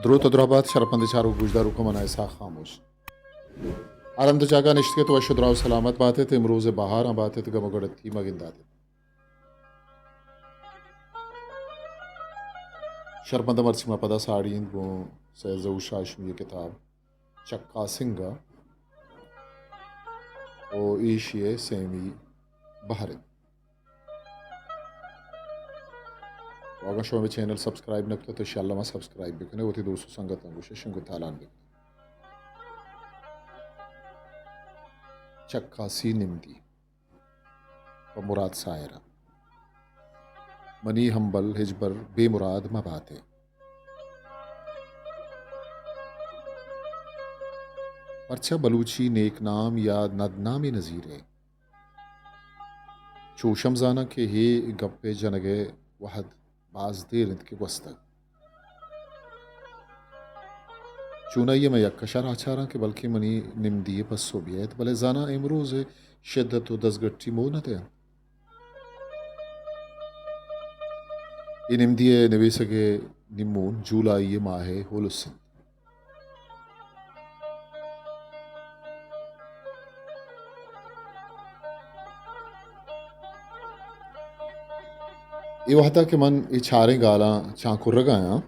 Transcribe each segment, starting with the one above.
دروت ءُ درہبات شرپمندیں چاروک گوشداروکاں، من آں اسحاق خاموش۔ ہر ہند ءُ جاگہ نشتگ ات، وش ءُ دراہ ءُ سلامت بات ات، امروز ءِ بہاراں بات ات، گم ءُ گڑتی مہ گندات ات۔ شرپمنداں، مرچی ما پدا ساڑی انت گوں سید ظہور شاہ ہاشمی ءِ کتاب چکاسنگ ءَ ءُ ایشی ءِ سیمی بہر انت۔ ءُ اگاں شما مئے چینل سبسکرائب نہ کتگ تو انشاءاللہ ما سبسکرائب بکنے، وتی دوست ءُ سنگتاں گوش شنگ ءُ تالان بکنے۔ چکاسی نمدی پہ مراد ساحر ءَ۔ منی ہمبل ہچبر بے مراد مہ باتے۔ پرچا بلوچی نیک نام یا ندنامے نزیرے۔ چوش ہم زاناں کہ اے گپ ءِ جنگ ءِ وہد باز دیر انت کہ گوستگ۔ چونائی ءَ من یک کشار آچاراں کہ بلکیں منی نمدی ءِ پسو بیایت، بلے زاناں امروز ءِ شدت ءُ دزگٹی موہ نہ دئینت۔ اے نمدی ءِ نبیسگ ءِ نیمون جولائی ءِ ماہ ءِ ہولس انت۔ اے وہدا کہ من اے چاریں گالاں چانکرگا آں،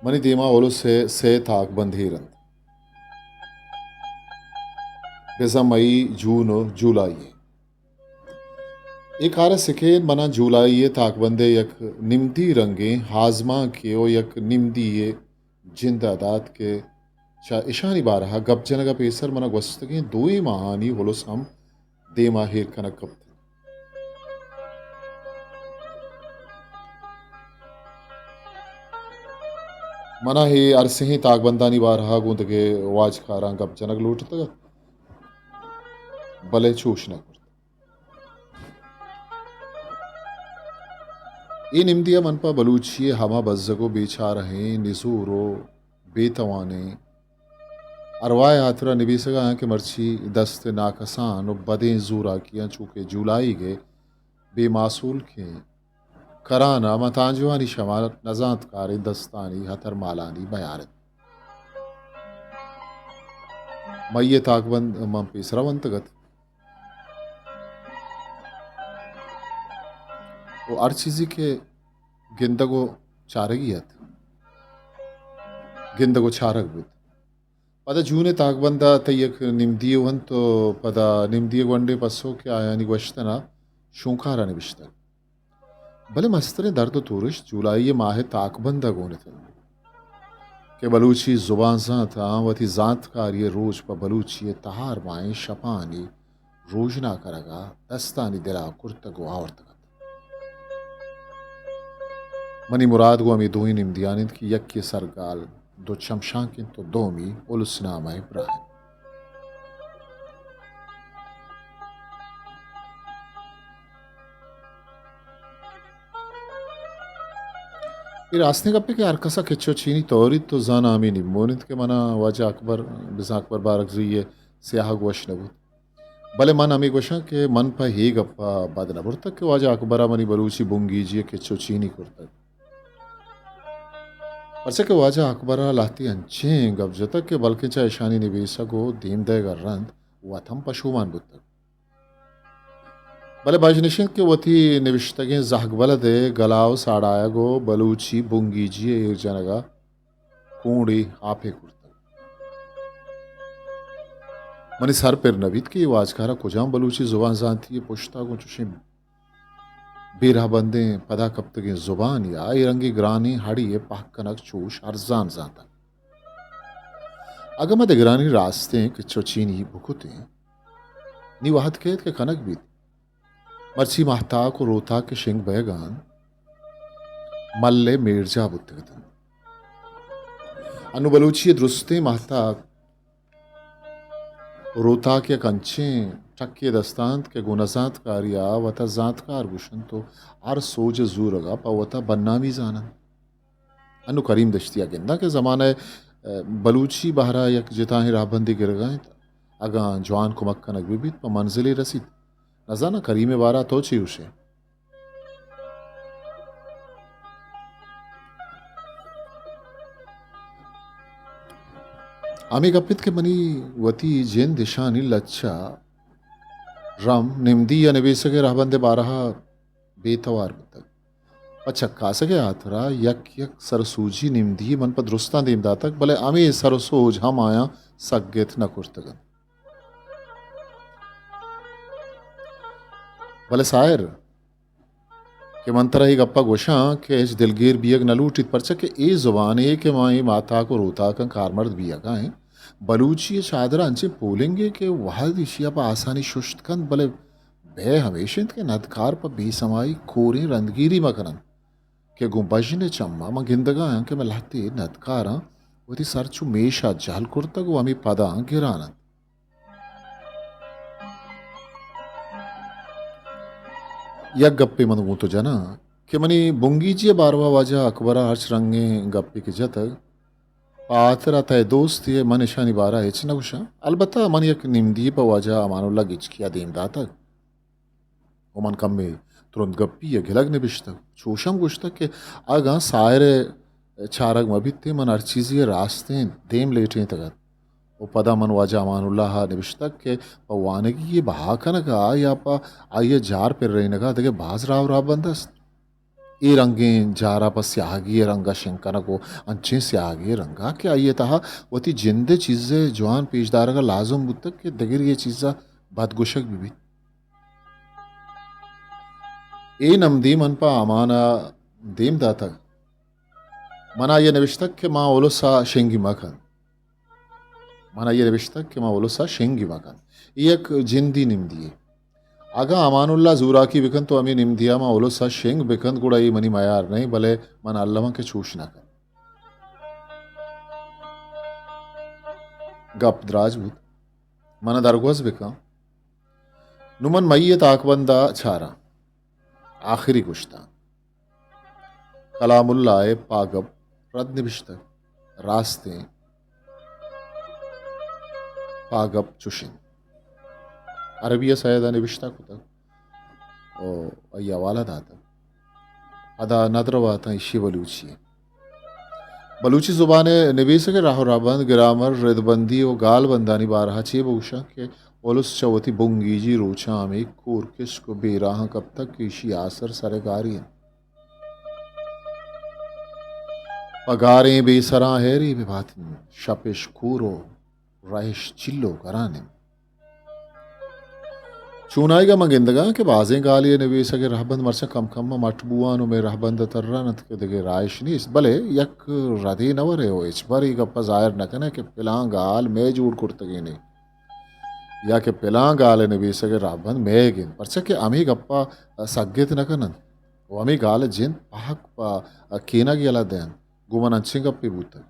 منی دیما ہولس ءِ سئے تاکبند ایر انت، بزاں مئی، جون ءُ جولائی۔ اے کار ءِ سکین منا جولائی ءِ تاکبند ءِ یک نمدی رنگیں آزمانکے ءُ یک نمدی ءِ جند ءَ دات کہ چہ اشانی بارہ ءَ گپ جنگ ءَ پیسر منا گوستگیں دوئیں ماہانی ہولس ہم دیما ایر کنگ کپت۔ منا اے ہر سہیں تاکبندانی بارہ ءَ گوں دگہ واجکاراں گپ جنگ لوٹتگ ات، بلے چوش نہ کرت۔ اے نمدی ءَ من پہ بلوچی ءِ ہما بزگ ءُ بے چارہیں، نزور ءُ بے توانیں ارواہ ءِ ہاترا نبیسگا آں کہ مرچی دست ناکسان ءُ بدیں زوراکیاں چو کہ جولائیگ ءِ بے ماسولکیں کران ءَ ماں تانجوانی شما نزانتکاریں دستانی ہتر مالانی بیار انت۔ مئی ءِ تاکبند من پیسرا ونتگ ات ءُ ہر چیزے کہ گندگ ءُ چارگی ات، گندگ ءُ چارگ بوت۔ پدا جون ءِ تاکبند ءَ تئی یک نمدی ونت ءُ پدا نمدی ءِ گونڈیں پسو کہ آیانی گوشتن ءَ شونکار ءَ نبشتگ۔ بلے مستریں درد ءُ تورش جولائی ءِ ماہ ءِ تاکبند ءَ گون ات انت کہ بلوچی زبان زانتاں وتی زانتکاری ءِ روچ پہ بلوچی ءِ تہار ماہیں شپانی روژنا کنگ ءَ دستانی دل ءَ کرتگ ءُ آورتگ ات۔ منی مراد گوں ہمے دوئیں نمدیان انت کہ یکے سرگال دو چمشانک انت ءُ دومی الس نامہ ءِ براہ انت۔ اے راستیں گپے کہ ہر کس ءَ کچ ءُ چینی توریت ءُ زاناں ہمے نیمون انت کہ منا واجہ اکبر، بزاں اکبر بارکزئی ءِ سیاہگ وش نہ بوت۔ بلے من ہمے گوشاں کہ من پہ اے گپ ءَ بد نہ برتگ کہ واجہ اکبر ءَ منی بلوچی بنگیجی ءِ کچ ءُ چینی کرتگ۔ پرچا کہ واجہ اکبر ءَ لہتے انچیں گپ جتگ کہ بلکیں چہ اشانی نبیسگ ءُ دیم دئیگ ءَ رند وت ہم پشومان بوتگ۔ بلے بژن اش انت کہ وتی نبشتگیں زہگ بلد ءِ گلا ءُ ساڑایگ ءُ بلوچی بنگیجی ءِ ایر جنگ ءَ کونڈے آپے کرتگ۔ منی سر پر نہ بیت کہ اے واجکار ءَ کجام بلوچی زبان زانتی ءِ پشت ءَ گوں چشیں بے رہبندیں پدا کپتگیں زبانے ءَ اے رنگیں گرانیں ہڑے ءِ پہک کنگ چوش ارزان زانتگ۔ اگاں ما دگرانی راستیں کچ ءُ چینی بکتیں، نی وہد کیت کہ کنگ بیت۔ مرچی ماہتاک ءُ روتاک کہ شنگ بئیگ ءَ انت، مل ءِ میڑجاہ بوتگ ات انت۔ انوں بلوچی ءِ درستیں ماہتاک ءُ روتاک یک انچیں ٹکے دست ءَ انت کہ گوں نزانتکاری ءَ وت ءَ زانتکار گوش انت ءُ ہر سوج ءِ زورگ ءَ پہ وت ءَ بدنامی زان انت۔ انوں کریم دشتی ءَ گنداں کہ زمانہ ءِ، ءَ، بلوچی بہر ءَ یک جتاہیں راہبندے گرگ ءَ انت، اگاں جوان کمک کنگ بہ بیت پہ منزلے رسیت۔ نزاناں کریم ءِ بارہ ءَ تو چے گوش ئے؟ ہمے گپ انت کہ منی وتی جند اشانی لچہ رم نمدی ء نبیسگ ء رہبند ء بارہ ء بے توار بوتگ۔ پہ چکاسگ ء ہاترا یک یک سر ء سوجی نمدی من پہ درستاں دیم داتگ، بلے ہمے سر ء سوج ہم آیاں سگت نہ کرتگ انت۔ بلے ساحر، کہ من ترا اے گپ ء گوشاں کہ ہچ دلگیر بیگ نہ لوٹیت، پرچا کہ اے زبانے کہ ما اے ماتاک ء روتاکاں کارمرد بیگ ء ایں، بلوچی ء چادر ء انچیں پولنگے کہ وہد ایشی ء پہ آسانی ششت کنت، بلے بئے ہمیش انت کہ ندکار پہ بے سمائی کوریں رندگیری مہ کن انت کہ گوں بژن ء چم ء من گندگ ء آں کہ مئے لہتے ندکاراں وتی سر چو میش ء جہل کرتگ ء ہمے پداں گران انت۔ یک گپے من گوں تو جناں کہ منی بنگیجی ء باروا واجہ اکبر ء ہرچ رنگیں گپے کہ جتگ، پہ ہاترا تئے دوستی ء من اشانی بارا ہچ نہ گوشاں۔ البتہ من یک نمدی پہ واجہ امان اللہ گچکی ء دیم داتگ۔ و من کمے ترند گپی ء گلگ نبشتگ۔ چوشم گوشتگ کہ اگاں ساحر ء چارگ مہ بیتیں، من ہر چیزی ء راستیں دیم لیٹینتگ ات۔ و پدا من واجہ امان اللہ ء نبشتگ کہ پہ وانگی ء بہا کنگ ء یا پہ آئی ء جار پرینگ ء دگہ باز راہ و راہبند است۔ اے رنگیں جار ء پہ سیاہگی ء رنگ ء شنگ کنگ و انچیں سیاہگی ء رنگ ء کہ آئی ء تہا وتی جند ء چیزے جوان پیش دارگ ء لازم بوتگ کہ دگرے ء چیز ء بد گوشگ بہ بیت۔ اے نمدی من پہ امان ء دیم داتگ۔ من آئی ء نبشتگ کہ ما الس ء شنگی مہ کن۔ من آئی ء نبشتگ کہ ما الس ء شنگی مہ کن۔ اے یک جندی نمدی یے۔ اگاں امان اللہ زوراکی بکن تو ہمے نمدی ء ما الس ء شنگ بکن، گڑا اے منی میار نئیں، بلے من الواں کہ چوش نہ کن۔ گپ دراج بوت۔ من ء درگوز بکن۔ نوں من مئی ء تاکبند ء چاراں۔ آخری گوشتاں۔ کلام اللہ ء پاگپ رد نبشتگ۔ راستیں پاگپ چوش انت۔ عربی ء سید ء نبشتہ کتگ و آئی حوالہ داتگ۔ پدا ندرواتاں ایشی بلوچی ء۔ بلوچی زبان ء نبیسگ ء راہ و رہبند، گرامر، ردبندی و گالبندانی بارہ ء چے بگوشاں کہ الس چہ وتی بنگیجی روچاں ہمے کور کشک و بے راہاں کپتگ کہ ایشی آسر سر ء گاری انت۔ پہ گاریں بے سراں ہیری بہ بات انت، شپ اش کور و رہش چلو گران انت۔ چونائیگا من گندگاں کہ بازیں گالے ء نبیسگ ء رہبند مرچاں کم کم ء مٹ بوان و مئے رہبند ء تران انت کہ دگہ راہش نیست، بلے یک ردے نہ ورئے و ہچبر اے گپ ء ظاہر نہ کنئے کہ پلاں گال مئے جوڑ کرتگینے یا کہ پلاں گال ء نبیسگ ء رہبند مئیگ انت، پرچا کہ ہمے گپ ء سگت نہ کن انت و ہمے گال ء جند پہک پہ کینگ یلہ دئینت۔ گوں من انچیں گپے بوتگ۔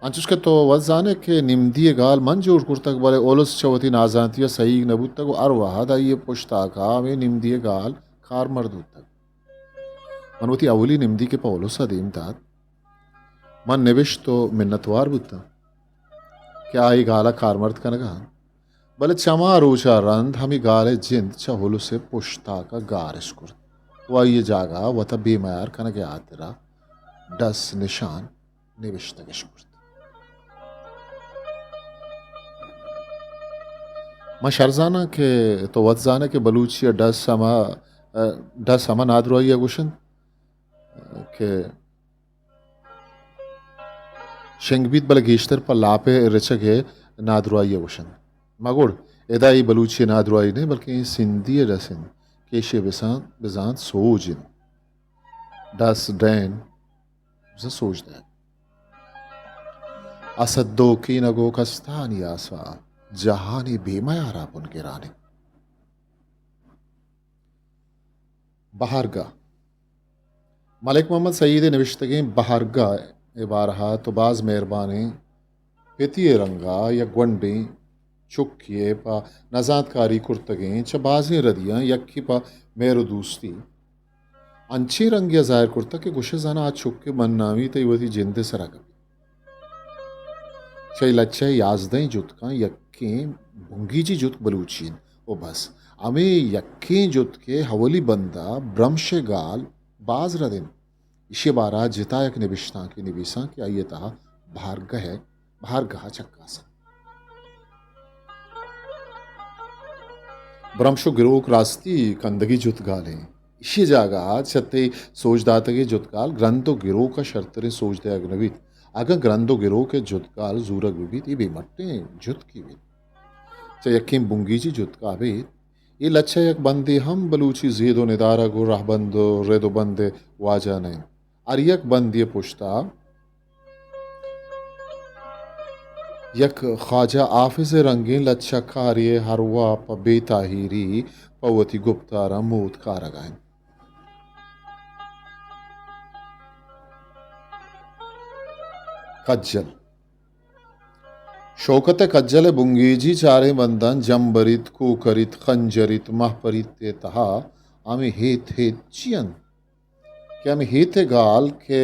انچوش کہ تو وت زانئے کہ نمدی ء گال من جوڑ کرتگ، بلے الس چہ وتی نازانتی ء سہیگ نہ بوتگ و ہر وہد آئی ء پشتاک ء ہمے نمدی ء گال کارمرد بوتگ۔ من وتی اولی نمدی کہ پہ الس ء دیم دات، من نبشت و منتوار بوتاں کہ آ اے گال ء کارمرد کنگ ء انت۔ بلے چما روچ ء رند ہمے گال ء جند چہ الس ء پشتاک ء گار اش کرت و آئی ء جاگہ ء وت ء بے میار کنگ ء ہاترا ڈس نشان نبشتگ اش کرت۔ من شر زاناں کہ تو وت زانئے کہ بلوچی ء ڈس ہما، ڈس ہما نادراہی ء گوشنت کہ شنگ بیت، بلے گیشتر پہ لاپ ء رچگ ء نادراہی ء گوشنت۔ مگڑ ادا اے بلوچی ء نادراہی نہ، بلکیں اے سندھی ء ڈس انت کہ ایشی ء بزانت، بزانت سوج انت۔ ڈس ڈین، بزاں سوج دئین۔ اسد و کینگ و کستانی آسا، جہانی بے میارا بن گران انت۔ بہارگاہ۔ ملک محمد سعید ء نبشتگیں بہارگاہ ء بارہ ء تو باز مہربانیں پتی ء رنگ ء یک گونڈیں چکے ء پہ نزانتکاری کرتگیں چہ بازیں ردیاں یکے پہ مہر و دوستی انچیں رنگے ء ظاہر کرتگ کہ گوشئے زاناں آ چک ء منامی تئی وتی جند ء سرا کپیت۔ چہ اے لچہ ء یازدہیں جتکاں یکیں بنگیجی جتک بلوچی انت و بس۔ ہمے یکیں جتک ء اولی بند ء برمش ء گال باز رد انت۔ ایشی ء بارہ ء جتا یک نبشتانکے نبیساں کہ آئی ء تہا بہارگہ ء بہر گاہ چکاس انت۔ برمش و گروک راستی کندگی جتگال انت۔ ایشی جاگہ ء چہ تئی سوج داتگیں جتگال گرند و گروک ء شرتریں سوج دئیگ نہ بیت۔ اگاں گرند و گروک ء جتگال زورگ بہ بیت، اے بے مٹیں جتکے بیت۔ چہ یکیں بنگیجی جتکا بیت۔ اے لچہ یک بندے ہم بلوچی زید و ندارگ و رہبند و رد و بند ء واجہ نہ انت۔ ہر یک بندے ء پشتا یک خواجہ حافظ ء رنگیں لچہ کارے ء ارواہ پہ بے تاہیری پہ وتی گپتاراں موت کارگ ء انت۔ کجل۔ شوکت ء کجل ء بنگیجی چاریں بنداں جمبریت، کوکریت، خنجریت، مہپریت ء تہا ہمے ہیت ہیت چی انت؟ کہ ہمے ہیت ء گال کہ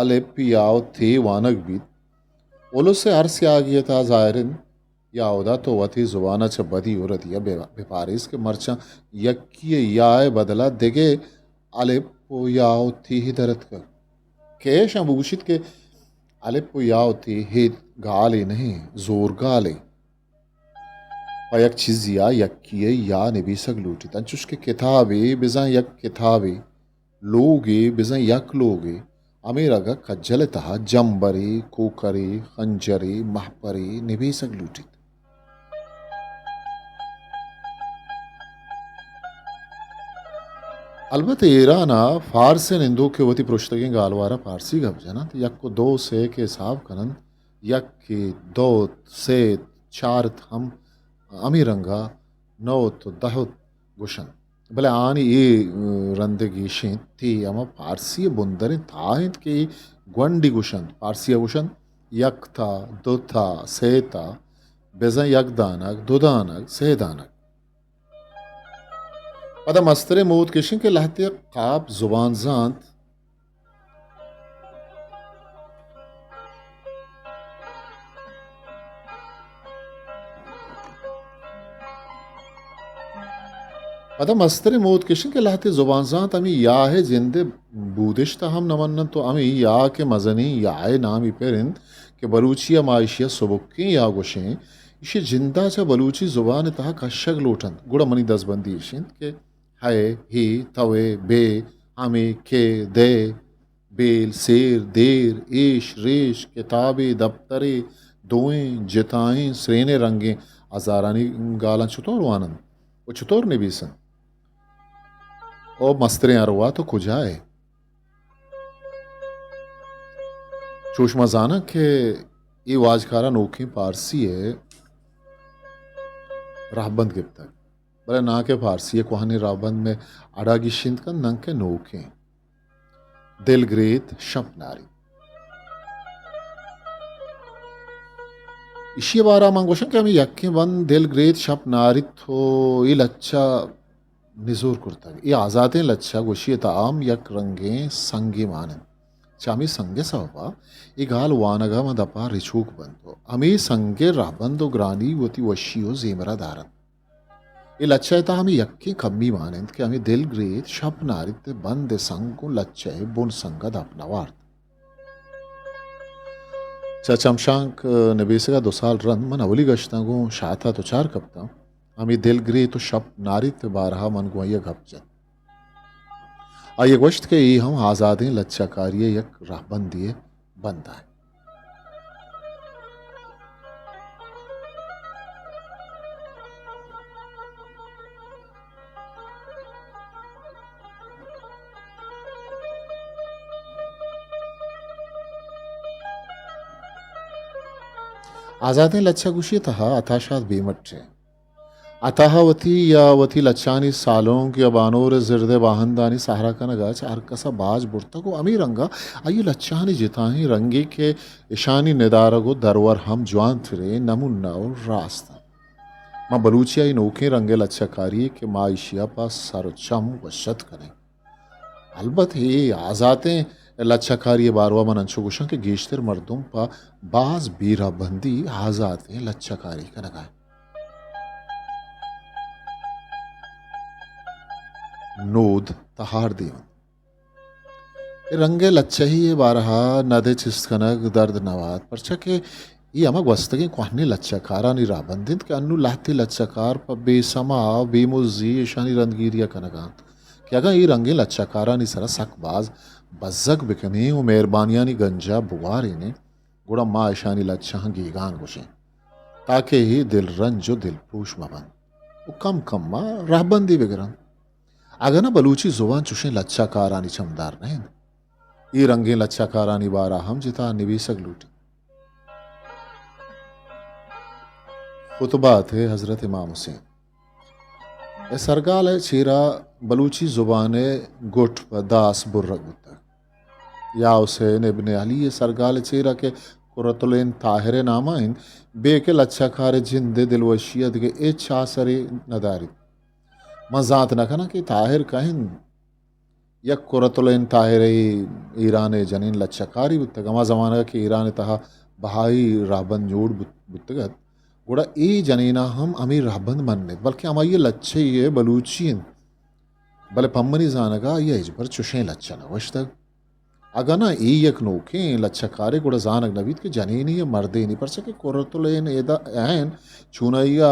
الپ یا و تے وانگ بیت، الس ء ہر سیاگی ء تہا ظاہر انت۔ یا ہدا تو وتی زبان ء چہ بدی و ردی ء بہ، بہ پاریس کہ مرچاں یکی ء یا ء بدل ء دگہ الپ و یا و تے در اتکگ۔ کئے اشاں بگوشیت کہ الپ و یا و تے ہیت گالے نہ انت، زورگالے۔ پہ یک چیزے ء یکے ء یا نبیسگ لوٹیت، انچوش کہ کتابے بزاں یک کتابے، لوگے بزاں یک لوگے، ہمے رنگ ء کجل ء تہا جمبرے، کوکرے، خنجرے، مہپرے نبیسگ لوٹیت۔ البت ایران ء فارس ء نندوک کہ وتی پرشتگیں گالوار ء پارسی گپ جننت، یک و دو سیت کہ حساب کننت، یک، دو، سیت، چارت ہم ہمے رنگ ء نوت و دہت گوشنت۔ بلے آنی اے رند ء گیشیں تے ہما پارسی ء بندریں تا انت کہ اے گونڈی گوشنت۔ پارسی ء گوشنت یک تا، دو تا، سئے تا، بزاں یک دانگ، دو دانگ، سئے دانگ۔ پدا مستریں موت کشیں کہ لہتے قاپ زبان زانت، پدا مستریں موت کشیں کہ لہتے زبان زانت ہمے یاہ ء جند ء بودشت ء ہم نہ مننت و ہمے یاہ کہ مزنیں یاہ ء نامی پر انت کہ بلوچی ء ما ایشی ء سبکیں یاہ گوشیں، ایشی ء جند ء چہ بلوچی زبان ء تہا کشگ لوٹنت، گڑا منی دزبندی ایش انت کہ ہئے، ہی، توئے، بے، ہمے، کے، دے، بیل، سیر، دیر، ایش، ریش، کتابے، دپترے، دوئیں، جتائیں، سرینیں رنگیں ہزارانی گالاں چطور واننت و چطور نبیسنت؟ او مستریں ارواہ تو کجا ئے؟ چوش ما زاناں کہ اے واجکارا نوکیں پارسی ء رہبند گپتگ۔ بلے ناں کہ پارسی ء کوہنیں راہبند مئے اڑا گیشینت کنت، ناں کہ نوکیں۔ دل گریت، شپ ناریت۔ ایشی ء بارہ ء من گوشاں کہ ہمے یکیں بند دل گریت، شپ ناریت و اے لچہ نزور کرتگ۔ اے آزاتیں لچہ گوشی ء تہا ہم یک رنگیں سنگے مان انت۔ چہ ہمے سنگ ء سبب ء اے گال وانگ ء ماں دپ ء رچوک بنت و ہمے سنگ ء رہبند و گرانی وتی وشی و زیمر ء دارنت۔ اے لچہ ء تہا ہمے یکیں کمی مان انت کہ ہمے دل گریت، شپ ناریت ء بند ء سنگ گوں لچہ ء بن سنگ ء دپ نہ وارت۔ چہ چمشانک نبیسگ ء دو سال رند من اولی گشتاں گوں شات ء دچار کپتاں۔ ہمے دل گریت و شپ ناریت ء بارہ ء من گوں آئی ء گپ جت۔ آئی ء گوشت کہ اے ہم آزادیں لچہ کاری ء یک رہبندے ء بندہ انت۔ آزادیں لچہ گوشی ء تہا عطا شاد بے مٹ ء عطا ء وتی یا وتی لچہانی سالونک یا بانور ء زرد ء واہندانی سہرا کنگ ء چہ ہر کس ء باج برتگ و ہمے رنگ ء آئی ء لچہانی جتاہیں رنگے کہ اشانی ندارگ و درور ہم جوانتریں نمونہ و راست انت۔ ما بلوچی ء اے نوکیں رنگ ء لچہ کاری کہ ما ایشی ء پہ سر و چم گوشت کنیں۔ البت اے آزاتیں لچہ کاری ء باروا من انچو گوشاں کہ گیشتر مردم پہ باز بے رہبندی آزاتیں لچہ کاری کنگ ء انت۔ نود تہار دیوان۔ اے رنگ ء لچہی ء بارہ ء ندے چست کنگ درد نہ وارت، پرچا کہ اے ہما گوستگیں کوہنیں لچہ کارانی راہبند انت کہ انوں لہتے لچہ کار پہ بے سما ءُ بے مزی ایشانی رندگیری ءَ کنگ ءَ انت کہ اگاں اے رنگیں لچہ کارانی سرا سک باز بزگ بکنیں ءُ مہربانیانی گنجا بگوارینیں، گڑا ما ایشانی لچہاں گیگان گوشیں، تاکہ اے دلرنج ءُ دلپروش مہ بنت ءُ کم کم ءَ رہبندی بگرنت۔ اگاں نہ، بلوچی زبان چوشیں لچہ کارانی چمدار نہ انت۔ اے رنگیں لچہ کارانی بارا ہم جتا نبیسگ لوٹیت۔ خطبات حضرت امام حسین۔ اے سرگال ءِ چیرا بلوچی زبان ءِ گٹ پہ داس برگ بوتگ۔ یا حسین ابن علی ءِ سرگال ءِ چیرا کہ قرۃ العین طاہر ءِ نام ءَ انت، بے کہ لچہ کار ءِ جند ءِ دلوشی ءَ دگہ ہچ آسرے نہ داریت۔ من زانت نہ کناں کہ طاہر کئے انت۔ یک قرۃ العین طاہر ءِ ایران ءِ جنین لچہ کارے بوتگ۔ ہما زمانگ ءَ کہ ایران ءِ تہا بہائی راہبند جوڑ بوت-، بوتگ ات، گڑا اے جنین ءَ ہم ہمے راہبند منت، بلکیں ہمائی ءِ لچہ ءِ بلوچی انت۔ بلے پہ منی زانگ ءَ آئی ءَ ہچبر چوشیں لچہ نہ گوشتگ۔ اگاں نہ اے یک نوکیں لچہ کارے، گڑا زانگ نہ بیت کہ جنینی یا مردینی، پرچا کہ قرۃ العین ایدا-، عین چونائیا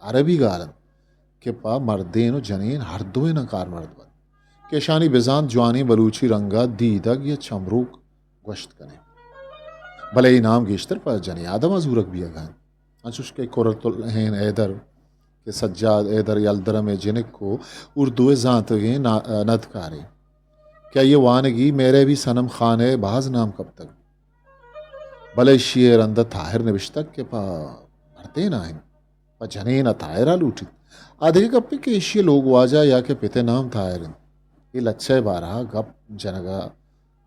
عربی گال انت کہ پہ مردین ءُ جنین ہر دوئیناں کارمرد بنت کہ اشانی بزانت جوانیں بلوچی رنگ ءَ دیدگ یا چمروک گوشت کنیں۔ بلے اے نام گیشتر پہ جنیں آدم ءَ زورگ بیگ ءَ انت۔ انچوش کہ قرۃ العین حیدر کہ سجاد حیدر یلدرم ءِ جنک ءُ اردو ءِ زانتگیں نا-، ندکارے کہ آئی ءِ وانگی میرے بھی صنم خان ءِ باز نام کپتگ، بلے ایشی ءِ رند ءَ طاہر نبشتگ کہ پہ مردین ءَ انت، پہ جنین ءَ طاہر ءَ لوٹیت۔ آ دگہ گپے کہ ایشی ءِ لوگ واجہ یا کہ پت ءِ نام طاہر انت۔ اے لچہ ءِ بارہ ءَ گپ جنگ ءَ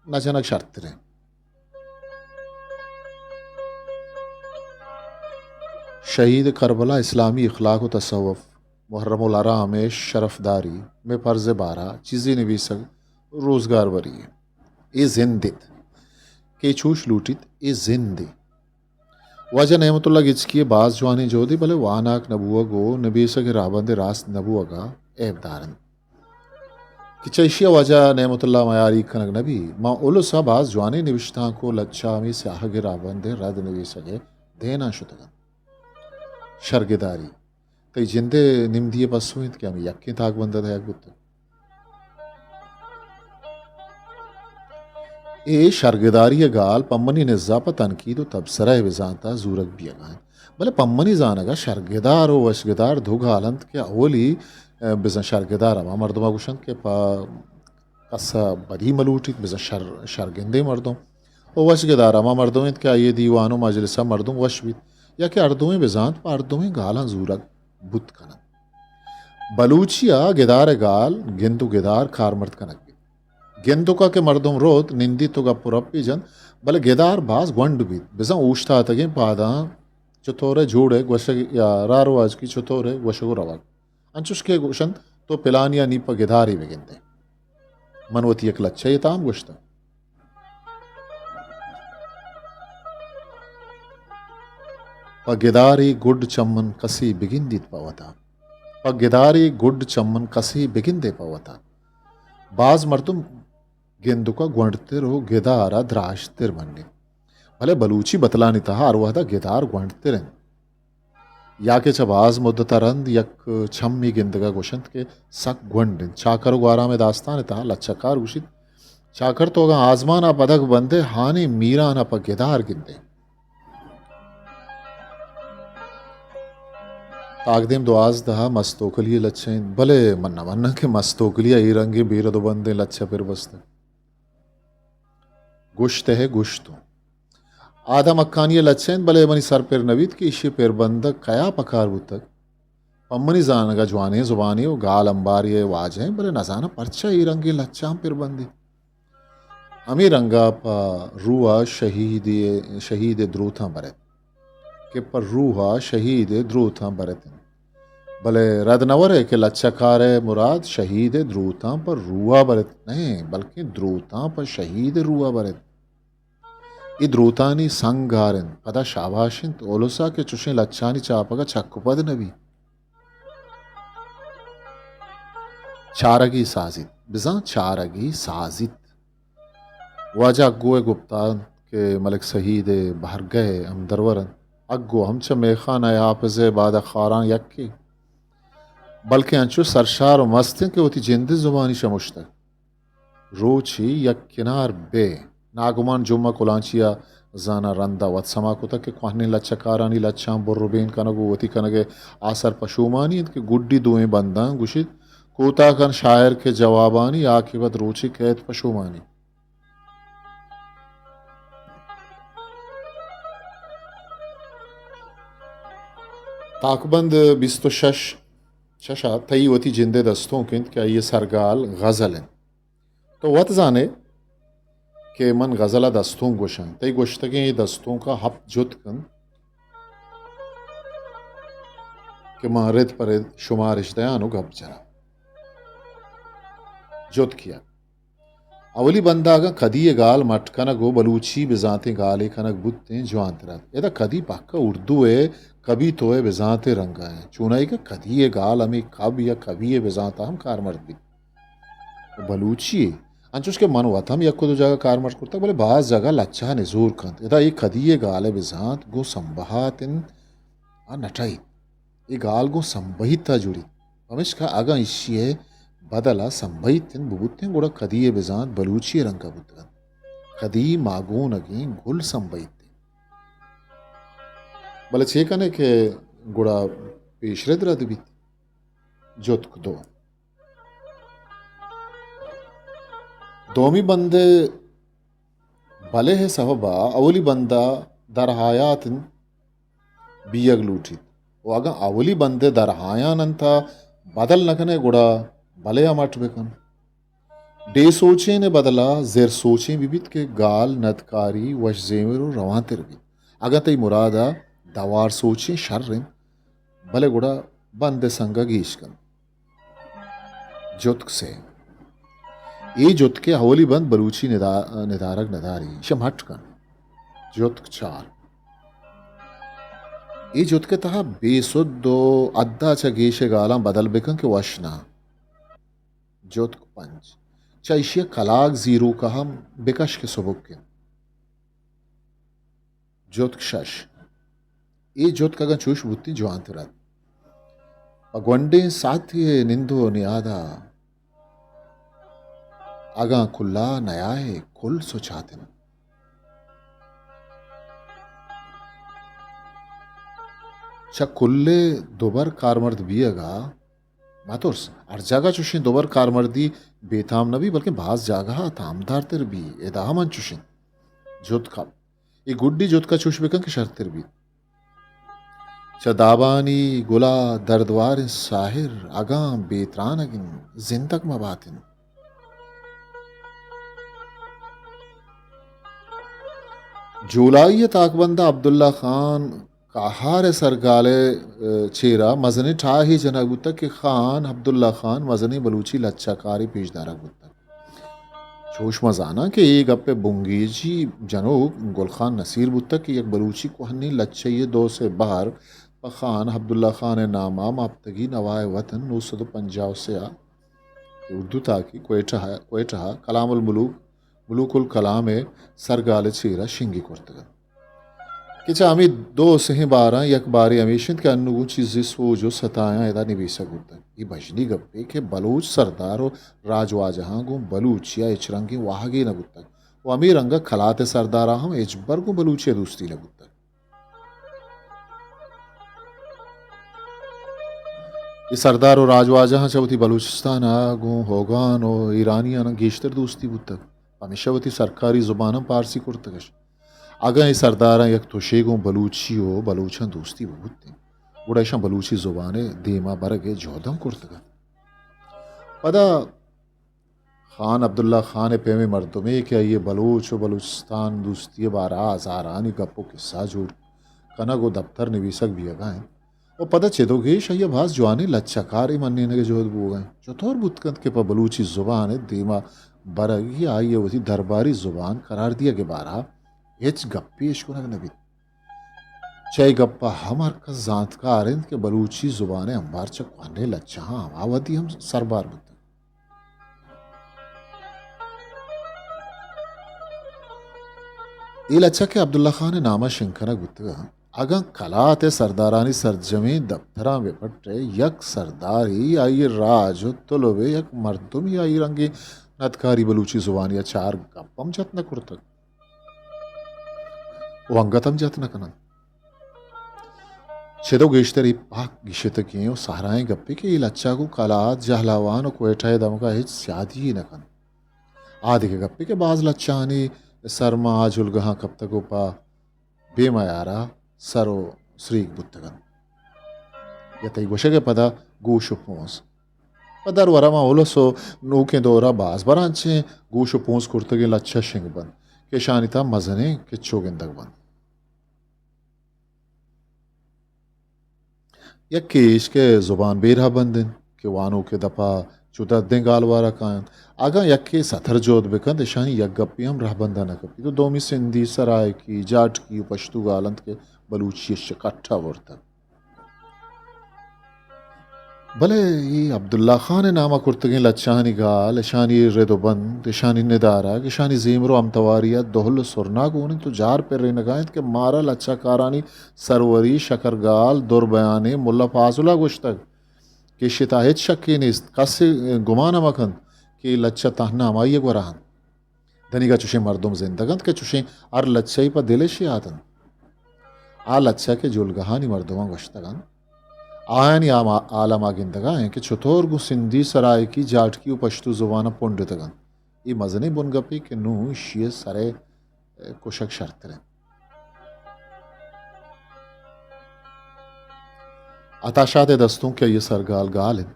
نہ جنگ شرتر انت۔ شہید کربلا، اسلامی اخلاق ءُ تصوف، محرم الحرام ءِ شرفداری، مئے فرض ءِ بارہ ءَ چیزے نبیسگ روزگار بری انت۔ اے زند انت کہ چوش لوٹیت، اے زند انت۔ واجہ نعمت اللہ گچکی ءِ باز جوانیں جہدے، بلے واناک نہ بوگ ءُ نبیسگ ءِ راہبند ءِ راست نہ بوگ ءَ عیبدار انت کہ چہ ایشی ءَ واجہ نعمت اللہ میاریگ کنگ نہ بیت۔ ماں الس ءَ باز جوانیں نبشتانک ءُ لچہ ہمے سیاہگ ءِ راہبند ءِ رد نبیسگ ءِ دیناں شتگ انت۔ شرگداری تئی جند ءِ نمدی ءِ پسو انت کہ ہمے یکیں تاکبند ءَ دئیگ بوتگ۔ اے شرگداری ءِ گال پہ منی نزا پہ تنقید ءُ تبصرہ ءِ بزانت ءَ زورگ بیگ ءَ انت۔ بلے پہ منی زانگ ءَ شرگدار ءُ وشگدار دو گال انت کہ اولی، ءَ، بزاں شرگدار ہما مردم ءَ گوشنت کہ پہ کس ءَ بدی مہ لوٹیت، بزاں شر-، شرگندیں مردم۔ ءُ وشگدار ہما مردم انت کہ آئی ءِ دیوان ءُ مجلس ءَ مردم وش بیت، یا کہ ہر دوئیں بزانت پہ ہر دوئیں گالاں زورگ بوت کننت۔ بلوچی ءَ گدار ءِ گال گند ءُ گدار کارمرد کنگ بیت۔ گندک ءَ کہ مردم روت، نندیت ءُ گپ ءُ رپے جنت، بلے گدار باز گونڈ بیت، بزاں اوشتاتگیں پاداں چتورے جوڑ ئے گوشگ یا راہ رواج کی چتورے گوشگ ءُ روگ۔ انچوش کہ گوشنت، تو پلانی ءَ نی پہ گدارے بگندئے۔ من وتی یک لچہ یے تام گوشتگ۔ پہ گدارے گڈ چمن کسے بگندیت پہ وتا۔ پہ گدارے گڈ چمن کسے بگندئے پہ وتا۔ باز مردم گندک ءَ گونڈتر ءُ گدار ءَ دراجتر منیت۔ بلے بلوچی بتلانی تہا ہر وہد ءَ گدار گونڈتر انت۔ یا کہ چہ باز مدت ءَ رند یک چمے گندگ ءَ گوشنت کہ سک گونڈ انت۔ چاکر ءُ گوہرام ءِ داستان ءِ تہا لچہ کار گوشیت، چاکر تو اگاں آزمان ءَ پدگ بندئے، ہانی میران ءَ پہ گدار گندئے۔ تاکدیم دوازدہ ءَ مستوکلی ءِ لچہ انت، بلے من نہ مناں کہ مستوکلی ءَ اے رنگیں بے رد ءُ بندیں لچہ پر بستگ۔ گوشت ہے گوشتوں۔ آدم حقانی ءِ لچہ انت، بلے منی سر پر نہ بیت کہ ایشی ءِ پر بندگ کیا پکار بوتگ۔ پہ منی زانگ ءَ جوانیں زبانے ءُ گال امبارے ءِ واجہ انت، بلے نزاناں پرچا اے رنگیں لچہ ہم پر بندیت۔ ہمے رنگ ءَ پہ روح ءَ شہید ءِ، شہید ءِ دروتاں برت۔ کہ پہ روح ءَ شہید ءِ دروتاں برت انت۔ بلے رد نہ ورئے کہ لچہ کار ءِ مراد شہید ءِ دروتاں پہ روح ءَ برت نہ انت، بلکیں دروتاں پہ شہید ءِ روح ءَ برت۔ اے دروتانی سنگ گار انت، پدا شاباش انت الس ءَ کہ چشیں لچہانی چاپگ ءَ چک ءُ پد نہ بیت۔ چارگی سازیت، بزاں چارگی سازیت۔ واجہ اگو ءِ گپتانک کہ ملک سعید ءِ بہرگہ ءِ ہمدرور انت۔ اگو ہم چہ میخانہ ءِ حافظ ءِ بادہ خاراں یکے، بلکیں انچو سرشار و مست انت کہ وتی جند ءِ زبانی شمشتگ۔ روچے یک کنار بے ناگمان جمعہ کلانچی ءَ زاناں رند ءَ وت سما کتگ کہ کوہنیں لچہ کارانی لچہاں بر و بین کنگ و وتی کنگ ءِ آسر پشومانی انت کہ گڈی دوئیں بنداں گوشیت، کوتاہ کن شاعر کہ جوابانی، عاقبت روچے کئیت پشومانی۔ تاکبند بیست و شش، شش ءَ تئی وتی جند ءِ دستونک انت کہ آئی ءِ سرگال غزل انت۔ تو وت زان ئے کہ من غزل ءَ دستونک گوشاں۔ تئی گوشتگیں اے دستونک ءَ ہپت جتک انت کہ من رد پہ رد شمارش دیان و گپ جناں۔ جتک یک۔ اولی بند ءَ اگاں کدی ءِ گال مٹ کنگ و بلوچی بزانتیں گالے کنگ بوتیں جوانتر ات۔ ادا کدی پکا اردو ءِ کبھی تو ءِ بزانت ءِ رنگ ءَ انت۔ چونائی کہ کدی ءِ گال ہمے کب یا کبھی ءِ بزانت ءَ ہم کارمرد بیت۔ بلوچی ءَ انچوش کہ من وت ہم یک و دو جاگہ کارمرد کرتگ، بلے باز جاگہ لچہ ءَ نزور کنت۔ ادا اے کدی ءِ گال ءِ بزانت گوں سمبہات انت ءُ نٹائیت۔ اے گال گوں سمبہیت ءَ جوڑیت۔ پمیشکا اگاں ایشی ءِ بدل ءَ سمبہیت انت ببوتیں، گڑا کدی ءِ بزانت بلوچی ءِ رنگ ءَ بوتگ انت۔ کدی ماگونگیں گل سمبہیت انت۔ بلے چے کن ئے کہ گڑا پیشرد رد بیت۔ جتک دو۔ دومی بند ءِ بلے ءِ سبب ءَ اولی بند ءَ درحیات انت بیگ لوٹیت۔ و اگاں اولی بند ءِ درحیان انت ءَ بدل نہ کن ئے، گڑا بلے ءَ مٹ بہ کن۔ ڈیھ سوچین ءِ بدل ءَ زر سوچین بہ بیت کہ گال، ندکاری، وش زیمر و روانتر بیت۔ اگاں تئی مراد ءَ دوار سوچین شر انت، بلے گڑا بند ءِ سنگ ءَ گیش کن۔ جتک سے۔ اے جتک ءِ اولی بند بلوچی ندا-، ندارگ نداری، ایشی ءَ مٹ کن۔ جتک چار۔ اے جتک ءِ تہا بے سد و حد ءَ چہ گیش ءِ گالاں بدل بہ کن کہ وش نہ۔ جتک پنچ۔ چہ ایشی ءَ کلاگ زیروک ءَ ہم بکش کہ سبک انت۔ جتک شش۔ اے جتک اگاں چوش بوتیں جوانتر ات۔ پہ گونڈیں ساعتے ءِ نند و نیاد ءَ اگاں کلا نیائے کل سچات انت۔ چہ کل ءِ دوبر کارمرد بیگ ءَ مترس، ہر جاگہ چوشیں دوبر کارمردی بے تام نہ بی، بلکیں باز جاگہ ءَ تامدارتر بی۔ ادا ہم انچوش انت۔ جتک ہپت۔ اے گڈی جتک ءَ چوش بکن کہ شرتر بیت۔ چہ دابانی گل ءَ دردواریں ساحر اگاں بے ترانگ انت، زندگ مہ بات انت۔ جولائی ءِ تاکبند ءَ عبداللہ خان کاہار ءِ سرگال ءِ چیرا مزنیں ٹاہے جنگ بوتگ کہ خان عبداللہ خان مزنیں بلوچی لچہ کارے پیش دارگ بوتگ۔ چوش ما زاناں کہ اے گپ ءِ بنگیجی جنوک گل خان نصیر بوتگ کہ یک بلوچی کوہنیں لچہ یے دوس ءِ بہر پہ خان عبداللہ خان ءِ نام ءَ ماں ہپتگی نوا ءِ وطن نو سد و پنجاہ و سے ءَ کہ اردو تاکی کوئٹہ ءَ، کوئٹہ ءَ کلام الملوک، ملوک الکلام ءِ سرگال ءِ چیرا شنگی کرتگ انت۔ کہ چہ ہمے دو سہیں باراں یک بارے ہمیش انت کہ انوں گوں چیزے سوج و ستایاں ادا نبیسگ بوتگ۔ اے بژنی گپے کہ بلوچ سردار و راجواجہاں گوں بلوچی ءَ ہچ رنگیں واہگے نہ بوتگ و ہمے رنگ ءَ کلات ءِ سرداراں ہم ہچبر گوں بلوچی ءَ دوستی نہ بوتگ۔ اے سردار و راجواجہاں چہ وتی بلوچستان ءَ گوں اوگان و ایرانیاناں گیشتر دوستی بوتگ، پمیشا وتی سرکاری زبان ہم پارسی کرتگش۔ اگاں اے سرداراں یک تشے گوں بلوچی و بلوچاں دوستی بہ بوتیں، گڑا ایشاں بلوچی زبان ءِ دیما برگ ءِ جہد ہم کرتگ ات۔ پدا خان عبداللہ خان ءِ پیمیں مردمے کہ آئی ءَ بلوچ و بلوچستان دوستی ءِ بارہ ءَ ہزارانی گپ و کسہ جوڑ کنگ و دپتر نبیسگ بیگ ءَ انت و پدا چد و گیش آئی ءَ باز جوانیں لچہ کارے منینگ ءِ جہد بوگ ءَ انت۔ چتور بوت کنت کہ پہ بلوچی زبان ءِ دیما برگی ءَ آئی ءَ وتی درباری زبان قرار دیگ ءِ بارہ ءَ ہچ گپے اشکنگ نہ بیت؟ چہ اے گپ ءَ ہم ہرکس زانتکار انت کہ بلوچی زبان ءِ امبار چہ کوہنیں لچہاں ہما وہدی ہم سربار بوتگ۔ اے لچہ کہ عبداللہ خان ءِ نام ءَ شنگ کنگ بوتگ اَنت، اگاں کلات ءِ سردارانی سرجمیں دپتراں بہ پٹ ئے، یک سردارے، آئی ءِ راج ءُ تلب ءِ یک مردمے آئی رنگیں ندکاری بلوچی زبانی ءَ چار گپ ہم جت نہ کرتگ ءُ انگت ہم جت نہ کن اَنت۔ چد ءُ گیشتر اے پاک گیشتگیں ءُ سہرائیں گپے کہ اے لچہ گوں کلات، جہلاوان ءُ کوئٹہ ءِ دمگ ءَ ہچ سیادی یے نہ کنت۔ آ دگہ گپے کہ باز لچہانی سر ماں آ جلگہاں کپتگ ءُ پہ بے میارا سر ءُ سریگ بوتگ اَنت۔ یا تئی گوشگ ءِ پدا گوش ءُ پونز۔ پہ درور ءَ ماں الس ءُ نوکیں دور ءَ باز براں چہ گوش ءُ پونز کرتگیں لچہ شنگ بنت کہ اشانی تہا مزنیں کچو گندگ بنت۔ یکے ایش کہ زبان بے رہبند اِنت کہ وانوک ءِ دپ ءَ چو دردیں گالوار ءَ کاینت۔ اگاں یکے ستر جہد بہ کنت، اشانی یک گپے ہم رہبند ءَ نہ کپیت۔ ءُ دومی سندھی، سرائیکی، جاٹکی ءُ پشتو گال اَنت کہ بلوچی ءَ شکٹ ءَ برتگ۔ بلے اے عبداللہ خان ءِ نام ءَ کرتگیں لچہانی گال، اشانی رد ءُ بند، اشانی ندارگ، اشانی زیمر ءُ ہمتواری ءَ دہل ءُ سرنا گون اِنت ءُ جار پرینگ ءَ اِنت کہ مارا لچہ کارانی سروری، شکرگال، دربیانیں ملا فاضل ءَ گوشتگ کہ ایشی ءِ تہا ہچ شکے نیست، کسے گمان ءَ مہ کنت کہ اے لچہ تہنا ہمائی ءِ گورا اَنت۔ دنیگا چوشیں مردم زندگ اَنت کہ چوشیں ہر لچہے پہ دل اِش یات اَنت۔ آ لچہ کہ جلگہانی مردماں گوشتگ اَنت، آیانی آما-، عالم ءَ گندگ ءَ ایں کہ چطور گوں سندھی، سرائیکی، جاٹکی ءُ پشتو زبان ءَ پنڈتگ اَنت۔ اے مزنیں بنگپے کہ نوں ایشی ءِ سر ءِ کشگ شرتر اِنت۔ عطا شاد ءِ دستونک کہ آئی ءِ سرگال گال اِنت،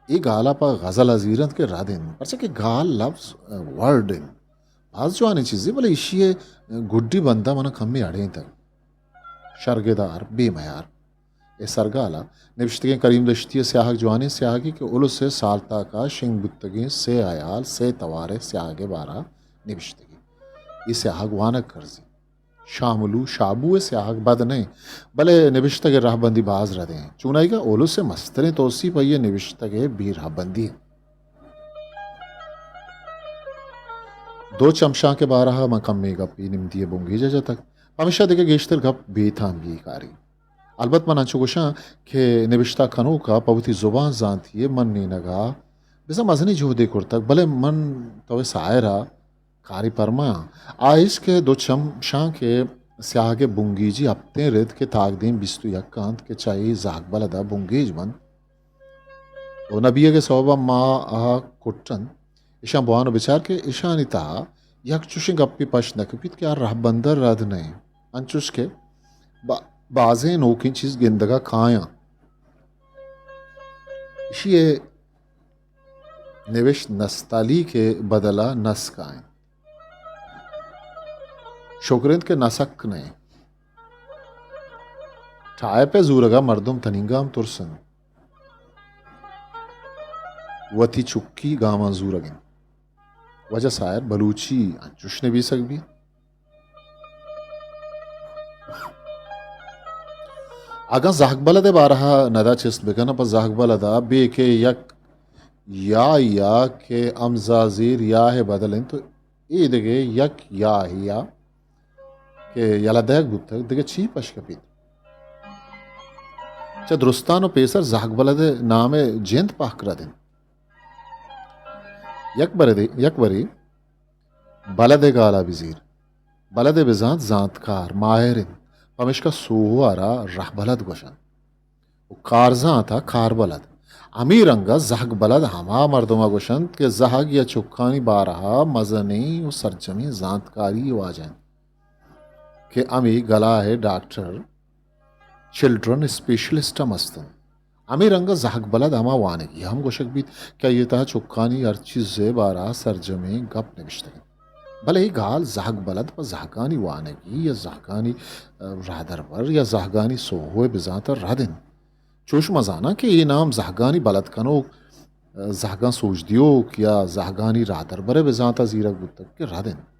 اے گال ءَ پہ غزل ءَ زیر اَنت کہ رد اِنت، پرچا کہ گال لبز، ورڈ اِنت، باز جوانیں چیزے، بلے ایشی ءِ گڈی بند ءَ من ءَ کمے اڑینتگ۔ شرگدار، بے میار ءِ سرگال ءَ نبشتگیں کریم دشتی ءِ سیاہگ جوانیں سیاہگے کہ الس ءِ سالتاک ءَ شنگ بوتگیں سے ہیال، سے توار ءِ سیاہگ ءِ بارہ ءَ نبشتگی۔ اے سیاہگ وانگ کرزی۔ شاملو، شابو ءِ سیاہگ بد نہ اِنت، بلے نبشتگ ءِ رہبندی باز رد اِنت۔ چونائیگا الس ءِ مستریں توسیپ آئی ءِ نبشتگ ءِ بے رہبندی اِنت۔ دو چمشانک ءِ بارہ ءَ من کمے گپ اے نمدی ءِ بنگیج ءَ جتگ، پمیشا دگہ گیشتر گپ بے تامگی کاری۔ البت من انچو گوشاں کہ نبشتہ کنوک ءَ پہ وتی زبان زانتی ءِ منینگ ءَ بزاں مزنیں جہدے کرتگ، بلے من تو ءِ ساحر ءَ کارے پرمایاں۔ آ ایش کہ دو چمشانک ءِ سیاہگ ءِ بنگیجی ہپتیں رد کہ تاکدیم بیست ءُ یک اَنت کہ چہ اے زہگ بلد ءَ بنگیج بنت ءُ نبیگ ءِ سوب ءَ ماہ ءَ کٹ اَنت، اشاں بوان ءُ بچار کہ اشانی تہا یک چوشیں گپے پشت نہ کپیت کہ آ رہبند ءَ رد نہ اِنت، انچوش کہ با-، بازیں نوکیں چیز گندگ ءَ کایاں۔ ایشی ءِ نوشت نستعلیق ءِ بدل ءَ نسک ءَ اِنت۔ شگر اِنت کہ نسک نہ اِنت۔ ٹائپ ءِ زورگ ءَ مردم تنینگا ہم ترس اَنت۔ وتی چکی گاماں زورگ اِنت۔ واجہ ساحر، بلوچی انچوش نبیسگ بیت؟ اگاں زہگ بلد ءِ بارہ ءَ ندا چست بکناں، پہ زہگ بلد ءَ بے کہ یک یائی ءَ کہ ہمزہ زیر یا ءِ بدل اِنت، تو اے دگہ یک یائی ءَ کہ یلہ دئیگ بوتگ، دگہ چی پش کپیت؟ چہ درستان ءُ پیسر زہگ بلد ءِ نام ءِ جند پہک رد اِنت۔ یک برے دے-، یک برے بلد ءِ گال ءَ بزیر۔ بلد ءِ بزانت زانتکار، ماہر اِنت، پمیشکا سوہو ءَ را رہبلد گوش اَنت ءُ کارزانت ءَ کاربلد۔ ہمے رنگ ءَ زہگ بلد ہما مردم ءَ گوش اَنت کہ زہگ یا چکانی بارہ ءَ مزنیں ءُ سرجمیں زانتکاری ءِ واجہ اِنت۔ کہ ہمے گلائے ڈاکٹر، چلڈرن اسپیشلسٹ ہم است اَنت۔ ہمے رنگ ءَ زہگ بلد ہما وانگی ہم گوشگ بیت کہ آئی ءِ تہا چکانی ہر چیز ءِ بارہ ءَ سرجمیں گپ نبشتگ اَنت۔ بلے اے گال زہگ بلد پہ زہگانی وانگی یا زہگانی، ءَ، راہدربر یا زہگانی سوہو ءِ بزانت ءَ رد اِنت۔ چوش من زاناں کہ اے نام زہگانی بلد کنوک، ءَ، زہگاں سوج دیوک یا زہگانی راہدربر ءِ بزانت ءَ زیرگ بوتگ کہ رد اِنت۔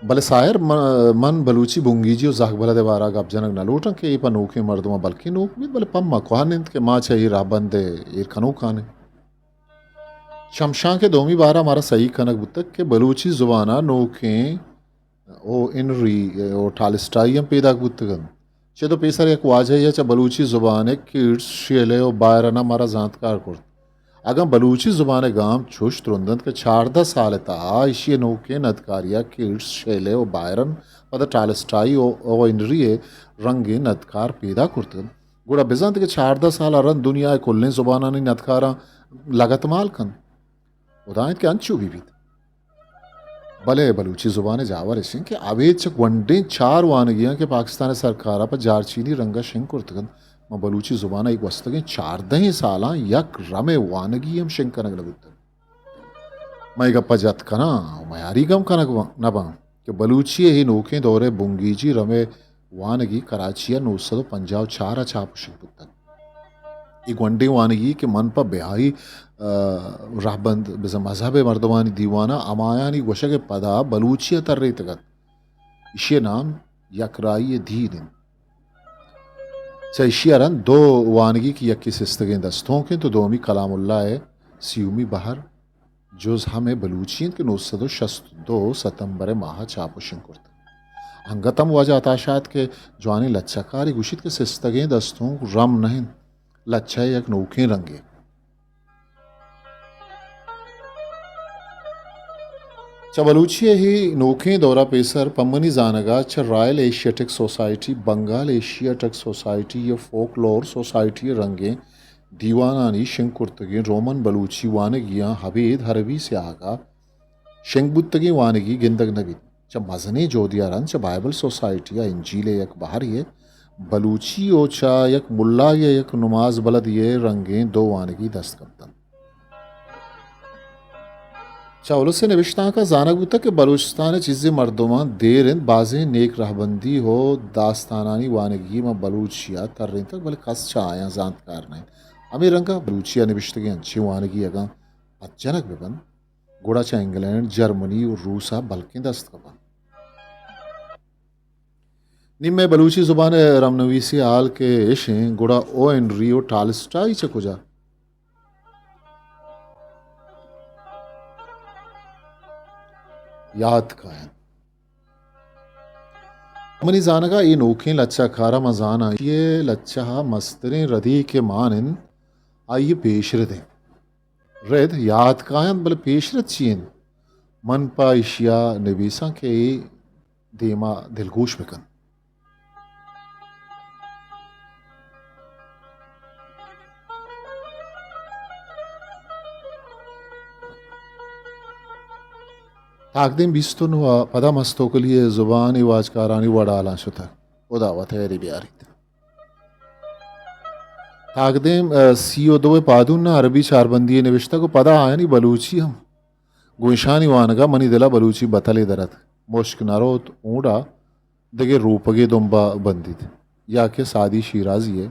بلے ساحر، من، من بلوچی بنگیجی ءُ زہگ بلد ءِ بارہ ءَ گپ جنگ نہ لوٹاں کہ اے پہ نوکیں مردماں بلکیں نوک بیت، بلے پہ ما کوہن اِنت کہ ما چہ اے راہبند ءِ ایر کنوکان ایں۔ شمشانک ءِ دومی بہر ءَ مارا سہی کنگ بوتگ کہ بلوچی زبان ءَ نوکیں او ہنری او ٹالسٹائی ہم پیداک بوتگ انت۔ چد ءُ پیسر یک واجہے ءَ چہ بلوچی زبان ءِ کیٹس، شیلے ءُ بائرن ءَ مارا زانتکار کرت۔ اگاں بلوچی زبان ءِ گام چوش ترند انت کہ چاردہ سال ءِ تہا ایشی ءِ نوکیں ندکاری ءَ کیٹس، شیلے ءُ بائرن، پدا ٹالسٹائی ءُ، ءُ ہنری ءِ رنگیں ندکار پیدا کرت انت، گڑا بزانت کہ چاردہ سال ءَ رند دنیا ءِ کلیں زبانانی ندکاراں لگتمال کنت۔ ہدا انت کہ انچو بہ بیت۔ بلے بلوچی زبان ءِ جاور اش انت کہ ابید چہ گونڈیں چار وانگیاں کہ پاکستان ءِ سرکار ءَ پہ جارچینی رنگ ءَ شنگ کرتگ انت، ماں بلوچی زبان ءَ اے گوستگیں چاردہیں سالاں یک رمے وانگی ہم شنگ کنگ نہ بوتگ۔ من اے گپ ءَ جت کناں ءُ میاریگ ہم کنگ نہ باں کہ بلوچی ءِ اے نوکیں دور ءِ بنگیجی رمے وانگی کراچی ءَ نو سد ءُ پنجاہ ءُ چار ءَ چاپ ءُ شنگ بوتگ۔ اے گونڈیں وانگی کہ من پہ بہائی، آ، رہبند، بزاں مذہب ءِ مردمانی دیوان ءَ ہمایانی گوشگ ءِ پدا بلوچی ءَ ترینتگ ات۔ ایشی ءِ نام یکرائی دین انت۔ چہ ایشی ءَ رند دو وانگی کہ یکے سستگیں دستونک انت ءُ دومی کلام اللہ ءِ سیومی بہر جز ہمے بلوچی انت کہ نو سد ءُ شست ءُ دو ستمبر ءِ ماہ ءَ چاپ ءُ شنگ کرتگ۔ انگت ہم واجہ عطا شاد کہ جوانیں لچہ کارے گوشیت کہ سستگیں دستونک رم نہ انت، لچہ ءِ یک نوکیں رنگے۔ چہ بلوچی ءِ اے نوکیں دور ءَ پیسر پہ منی زانگ ءَ چہ Royal Asiatic society, Bengal Asiatic society ءُ فوکلور سوسائٹی ءِ رنگیں دیوانانی شنگ کرتگیں رومن بلوچی وانگیاں ابید عربی سیاہگ ءَ شنگ بوتگیں وانگی گندگ نہ بیت۔ چہ مزنیں جہدے ءَ رند چہ بائبل سوسائٹی ءَ انجیل ءِ یک بہرے ءَ بلوچی ءُ چہ یک ملایے ءَ یک نماز بلدے ءِ رنگیں دو وانگی دست کپتنت۔ چہ الس ءِ نبشتانک ءَ زانگ بوتگ کہ بلوچستان ءِ چیزے مردماں دیر انت بازیں نیک رہبندی ءُ داستانانی وانگی ماں بلوچی ءَ ترینتگ، بلے کس چہ آیاں زانتکار نہ انت۔ ہمے رنگ ءَ بلوچی ءَ نبشتگیں انچیں وانگی اگاں پچ جنگ بہ بنت، گڑا چہ انگلینڈ، جرمنی ءُ روس ءَ بلکیں دست کپنت۔ نی مئے بلوچی زبان ءِ رمنویسی ءِ حال کہ اش انت، گڑا او ہنری ءُ ٹالسٹائی چہ کجا؟ یات کاینت۔ منی زانگ ءَ اے نوکیں لچہ کار ءَ من زاناں، اے لچہ ءِ مستریں ردی کہ مان انت، آئی ءِ پیشرد انت۔ رد یات کاینت، بلے پیشرد چی انت؟ من پہ ایشی ءَ نبیساں کہ اے دیما دلگوش بکن۔ تاکدیم بیست ءُ نو ءَ پدا مستوکلی ءِ زبانی واجکارانی وڑ ءَ ہالاں شتگ۔ ہدا وت ہیری بیاریت۔ تاکدیم، ءَ، سی ءُ دو ءِ پادون ءَ عربی چاربندی یے نبشتگ ءُ پدا آیانی بلوچی ہم۔ گوں ایشانی وانگ ءَ منی دل ءَ بلوچی بتلے در اتک۔ مشک نہ روت اونڈا دگہ روپگے دمب ءَ بندیت۔ یا کہ سعدی شیرازی ءِ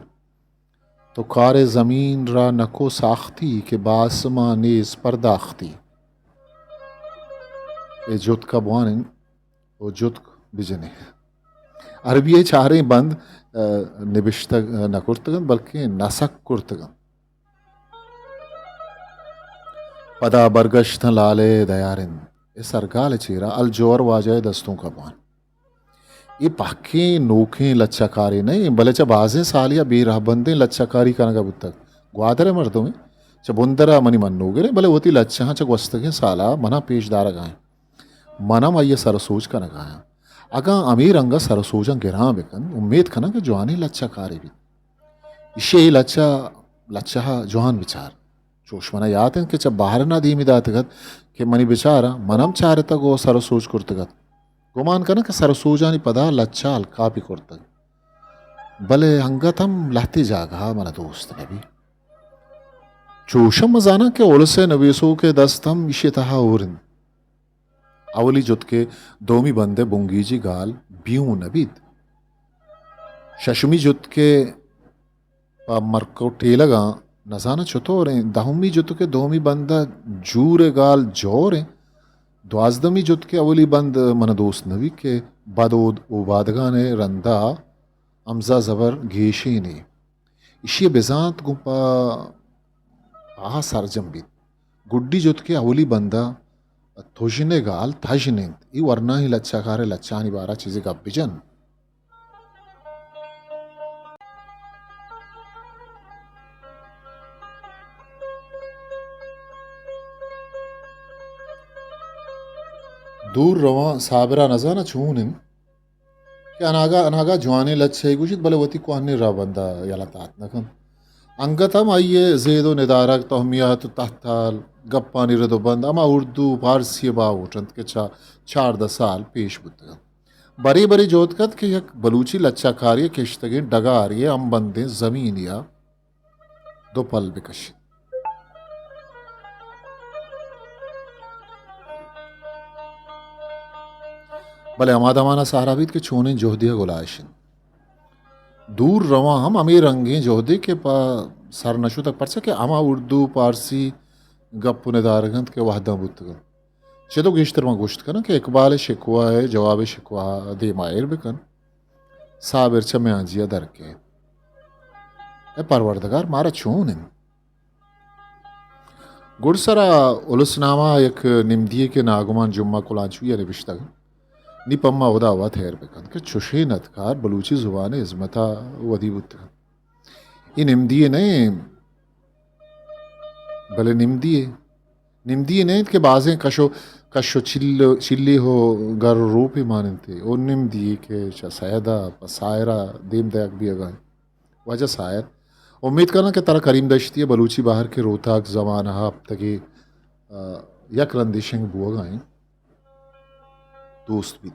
تو کار زمین را نکو ساختی کہ بہ آسماں نیز پرداختی۔ اے جتک ءَ بوان انت ءُ جتک بجن انت۔ عربی ءِ چاریں بند، ءَ، نبشتگ، ءَ، نہ کرتگ انت، بلکیں نسک کرتگ انت۔ پدا برگشتن لالے دیار انت۔ اے سرگال ءِ چیرا الجوہر واجہ ءِ دستونک ءَ بوان۔ اے پہکیں نوکیں لچہ کارے نہ انت، بلے چہ بازیں سالے ءَ بے رہبندیں لچہ کاری کنگ ءَ بوتگ۔ گوادر ءِ مردمے، چہ بندر ءَ منی منوگر انت، بلے وتی لچہاں چہ گوستگیں سال ءَ من ءَ پیش دارگ ءَ انت۔ من ہم آئی ءَ سر ءُ سوج کنگ ءَ آں۔ اگاں ہمے رنگ ءَ سر ءُ سوجاں گراں بہ کن، امیت کناں کہ جوانیں لچہ کارے بیت۔ ایشی ءَ اے لچہ، لچہ ءَ جوان بچار۔ چوش من ءَ یات انت کہ چہ بحرین ءَ دیمی داتگ ات کہ منی بچار ءَ من ہم چارتگ ءُ سر ءُ سوج کرتگ ات۔ گمان کناں کہ سر ءُ سوجانی پدا لچہ ءَ الکاپی کرتگ۔ بلے انگت ہم لہتے جاگہ ءَ من ءَ دوست نہ بیت۔ چوش ہم من زاناں کہ الس ءِ نبیسوک ءِ دست ہم ایشی ءِ تہا ہور انت۔ اولی جتک ءِ دومی بند ءِ بنگیجی گال بیہون نہ بیت۔ ششمی جتک ءِ پہ مرک ءُ ٹیلگاں نزاناں چتور انت۔ دہمی جتک ءِ دومی بند ءَ جور ءِ گال جور انت۔ دوازدہمی جتک ءِ اولی بند من ءَ دوست نہ بیت کہ بدود اوبادگان ءِ رند ءَ ہمزہ زبر گیشین انت۔ ایشی ءَ بزانت گوں پہ آ سرجم بیت۔ گڈی جت کہ اولی بندہ تژن ءِ گال تژن انت۔ اے ورناہیں لچہ کار ءِ لچہانی بارہ ءَ چیزے گپ بجن۔ دور رواں صابر ءَ نزاناں چون انت کہ اناگہ، اناگہ جوانیں لچہ ئے گوشیت، بلے وتی کوہنیں رہبند ءَ یلہ دات نہ کنت۔ انگت ہم آئی ءِ زید و ندارگ، تہمیات و تہتال، گپانی رد و بند ہما اردو و پارسی ءِ باہوٹ انت کہ چہ چاردہ سال پیش بوتگ انت۔ برے برے جہد کت کہ یک بلوچی لچہ کارے ءِ کشتگیں ڈگارے ءِ ہمبندیں زمینے ءَ دو پل بہ کشیت۔ بلے ہما دمان ءَ سہرا بیت کہ چونیں جہدے ءَ گلائیش انت۔ دور رواں ہم ہمے رنگیں جہدے کہ پہ سر نہ شتگ، پرچا کہ ہما اردو، پارسی گپ و ندارگ انت کہ وہداں بوتگ انت۔ چد و گیشتر من گوشت کناں کہ اقبال ءِ شکوہ ءِ جواب ءِ شکوہ ءَ دیما ایر بکن۔ صابر چہ میانجی ءَ در کئیت۔ اے پروردگار مارا چون انت؟ گڈسرا الس نامہ ءَ یک نمدی یے کہ ناگمان جمعہ کلانچوئی ءَ نبشتگ۔ نی پہ ما ہدا وت ہیر بکنت کہ چشیں ندکار بلوچی زبان ءِ ہزمت ءَ ودی بوتگ انت۔ اے نمدی یے نہ انت، بلے نمدی یے۔ نمدی یے نہ انت کہ بازیں کش و، کش و چل، چلی و گر و روپے مان انت۔ او نمدی یے کہ چہ سید ءَ پہ ساحر ءَ دیم دئیگ بیگ ءَ انت۔ واجہ ساحر، امیت کناں کہ ترا کریم دشتی ءِ بلوچی بہر کہ روتاک زمانہ ءَ ہپتگے، آ، یک رندے شنگ بوگ ءَ انت، دوست بیت۔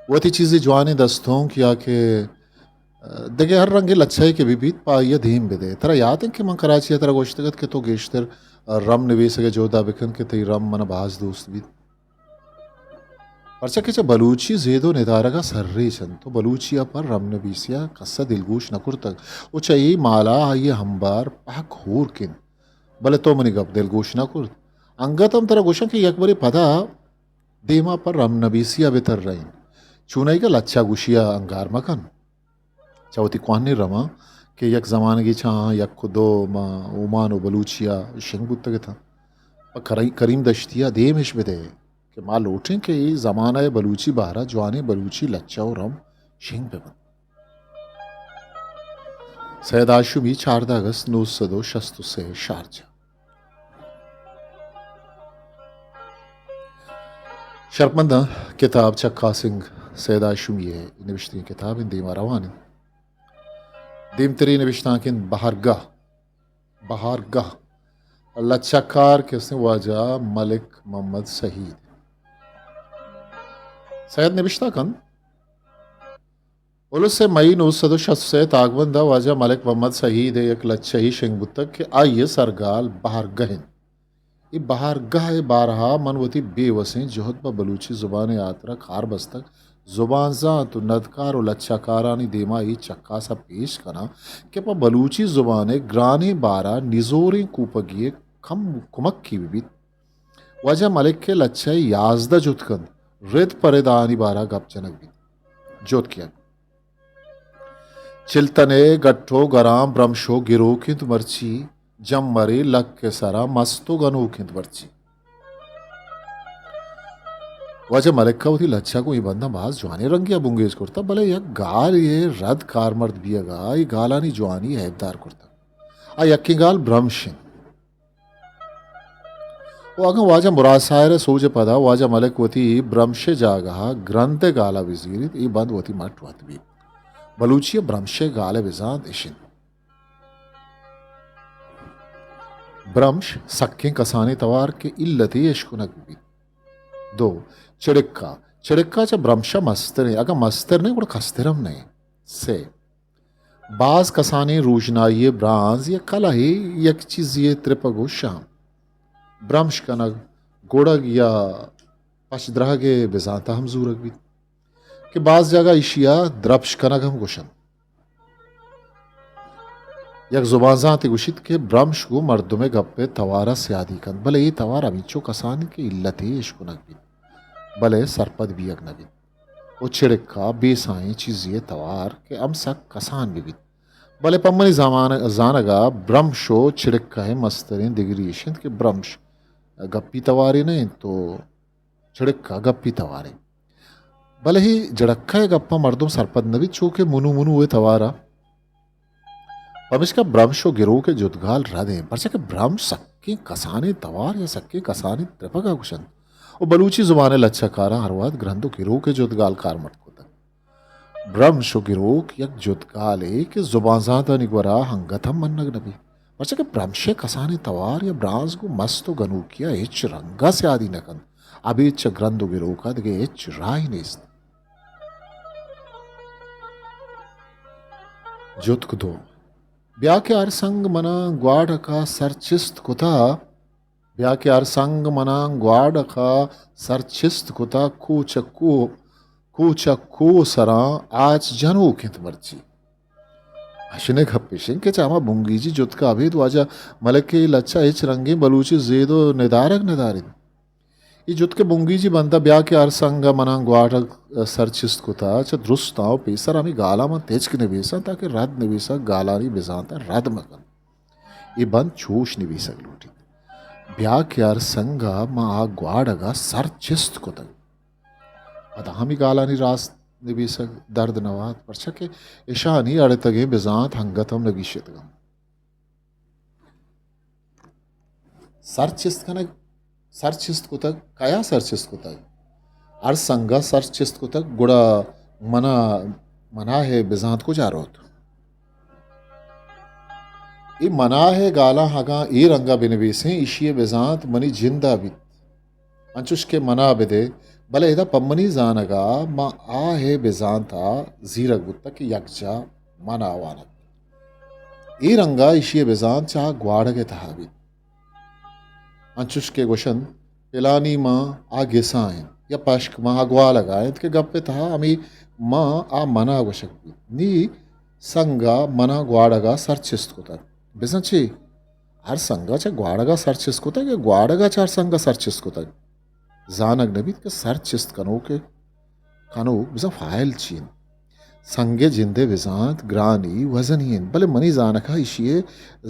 وتی چیزے جوانیں دستونک یا کہ، آ، دگہ ہر رنگیں لچہ یے کہ بہ بیت، پہ آئی ءَ دیم بدئے۔ ترا یات انت کہ من کراچی ءَ ترا گوشتگ ات کہ تو گیشتر، آ، رم نبیسگ ءِ جہد ءَ بکن کہ تئی رم من ءَ باز دوست بیت۔ پرچا کہ چہ بلوچی زید و ندارگ ءَ سرریچ انت و بلوچی ءَ پہ رم نبیسی ءَ کس ءَ دلگوش نہ کرتگ و چہ اے مالا آئی ءِ ہمبار پہک ہورک انت۔ بلے تو منی گپ دلگوش نہ کرت۔ انگت ہم ترا گوشاں کہ یک برے پدا دیما پہ رم نبیسی ءَ بہ ترین۔ چونائیگ ءَ لچہ گوشی ءَ انگار مکن۔ چہ وتی کوہنیں رماں کہ یک زمانگے چہ آہاں یک و دو ماں اومان و بلوچی ءَ شنگ بوتگ اتاں، پہ کری-، کریم دشتی ءَ دیم اش بدئے کہ ما لوٹیں کہ اے زمانہ ءِ بلوچی بہر ءَ جوانیں بلوچی لچہ و رم شنگ بہ بنت۔ سید ہاشمی، چاردہ اگست نو سد و شست و سے، شارجہ۔ شرپمنداں، کتاب چکاسنگ سید ہاشمی ءِ نبشتگیں کتاب انت، دیما روان انت۔ دیمتری نبشتانک انت بہارگاہ، بہارگاہ، لچہ کار کہ استیں واجہ ملک محمد سعید۔ سید نبشتہ کنت، الس ءِ مئی نو سد و شست و سے ءِ تاکبند ءَ واجہ ملک محمد سعید ءِ یک لچہ یے شنگ بوتگ کہ آئی ءِ سرگال بہارگہ انت۔ اے بہارگہ ءِ بارہ ءَ من وتی بے وسیں جہد پہ بلوچی زبان ءِ ہاترا کار بستگ، زبان زانت و ندکار و لچہ کارانی دیما اے چکاس ءَ پیش کناں کہ پہ بلوچی زبان ءِ گرانیں بار ءَ نزوریں کوپگے ءِ کم کمکے بہ بیت۔ واجہ ملک ءِ لچہ یازدہ جتک انت، رد پہ رد آہانی بارہ ءَ گپ جنگ بیت۔ جتک یک۔ چلتنے، گٹو، گرام، برمشو، گروک انت مرچی، جمرے، لک ءِ سرا، مست و گنوک انت مرچی۔ واجہ ملک ءَ وتی لچہ گوں اے بنداں باز جوانیں رنگے ءَ بنگیج کرتہ، بلے یک گالے ءِ رد کارمرد بیگ ءَ اے گالانی جوانی ءَ عیبدار کرتہ۔ آ یکیں گال برمش انت۔ و اگاں واجہ مراد ساحر ءِ سوج ءِ پدا واجہ ملک وتی برمش ءِ جاگہ ءَ گرند ءِ گال ءَ بزیریت، اے بند وتی مٹ وت بیت۔ بلوچی ءَ برمش ءِ گال ءِ بزانت اش انت۔ برمش سکیں کسانیں توار کہ علتے اشکنگ بیت۔ دو، چڑکا۔ چڑکا چہ برمش ءَ مستریں، اگاں مستر نہ، گڑا کستر ہم نہ۔ سے، باز کسانیں روژنائی ءِ برانز یا کلہے یک چیزے ءِ ترپگ و شام۔ برمش کنگ، گڑگ یا پچ درہگ ءِ بزانت ءَ ہم زورگ بیت کہ باز جاگہ ایشی ءَ درپش کنگ ہم گوشنت۔ یک زبان زانتے گوشیت کہ برمش گوں مردم ءِ گپ ءِ توار ءَ سیادی کنت، بلے اے توار ہمینچو کسان انت کہ علتے اشکنگ بیت، بلے سرپد بیگ نہ بیت۔ و چڑکا بے ساہیں چیزے ءِ توار کہ ہم سک کسان بہ بیت۔ بلے پہ منی زمان-، زانگ ءَ برمش و چڑکا ءِ مستریں دگری اش انت کہ برمش گپی توارے نہ انت، تو چڑکا گپی توارے۔ بلے اے جڑکا ءِ گپاں مردم سرپد نہ بیت، چو کہ منو منو ءِ توارا۔ پمیشکا برمش و گروک ءِ جدگال رد انت، پرچا کہ برمش سکیں کسانیں توار یا سکیں کسانیں ترپگ ءَ گوشنت و بلوچی زبان ءِ لچہ کاراں ہر وہد گرند و گروک ءِ جدگال کارمرد کتگ۔ برمش و گروک یک جدگالے کہ زبانزانتانی گورا انگت ہم منگ نہ بیت، پرچا کہ برمش ءِ کسانیں توار یا برانز گوں مست و گنوکی ءَ ہچ رنگ ءَ سیادی نہ کنت۔ ابید چہ گرند و گروک ءَ دگہ ہچ راہے نیست۔ جتک دو۔ بیا کہ ہر سنگ منا گواڈک ءَ سر چست کتا، بیا کہ ہر سنگ منا گواڈک ءَ سر چست کتا، کوچ ءَ کو-، کوچ ءَ کوہ سراں آچ جنوک انت مرچی۔ ہشنگ گپ اش انت کہ چہ ہما بنگیجی جتک ءَ ابید واجہ ملک ءِ لچہ ہچ رنگیں بلوچی زید و ندارگ ندارت۔ اے جتک ءِ بنگیجی بندہ بیا کہ ہر سنگ ءَ منا گواڈگ سر چست کتا، چہ درستاں و پیسر ہمے گالاں من تچک نبیساں تاکہ رد نبیسگ گالانی بزانت ءَ رد مکن۔ اے بند چوش نبیسگ لوٹیت۔ بیا کہ ہر سنگ ءَ من آ گواڈگ ءَ سر چست کتگ۔ پدا ہمے گالانی راست نبیسگ درد نوات، پرچا کہ اشانی اڑتگیں بزانت انگت ہم نگیشتگ انت۔ سر چست کنگ، سر چست کتگ، کیا سر چست کتگ؟ ہر سنگا سر چست کتگ، گڑا منا، منا ہے بزانت کجا روت؟ اے منا ہے گالاں اگاں اے رنگا بنویسیں، ایشی بزانت منی جندا بیت۔ انچوش کہ منا بدے، بلے ادا پہ منی زانگا ما آ ہے بزانتا زیرگ بوتگ کہ یکجا منا وانگ۔ اے رنگا ایشی ءِ بزانت چہ آ گواڑگ ءِ تہا بیت۔ انچوش کہ گوشنت، پلانی ماں آ گسا انت یا پشک ماں آ گوالگا انت کہ گپ ءِ تہا ہمے ماں آ منا گوشگ بیت۔ نی سنگا منا گواڑگا سر چست کتگ۔ بزاں چے؟ ہر سنگا چہ گواڑگا سر چست کتگ یا گواڑگا چہ ہر سنگا سر چست کتگ؟ زانگ نہ بیت کہ سر چست کنوک ءِ کنوک بزاں فاعل چی انت؟ سنگ ءِ جند ءِ بزانت گرانی وزنی انت، بلے منی زانگ ءَ ایشی ءِ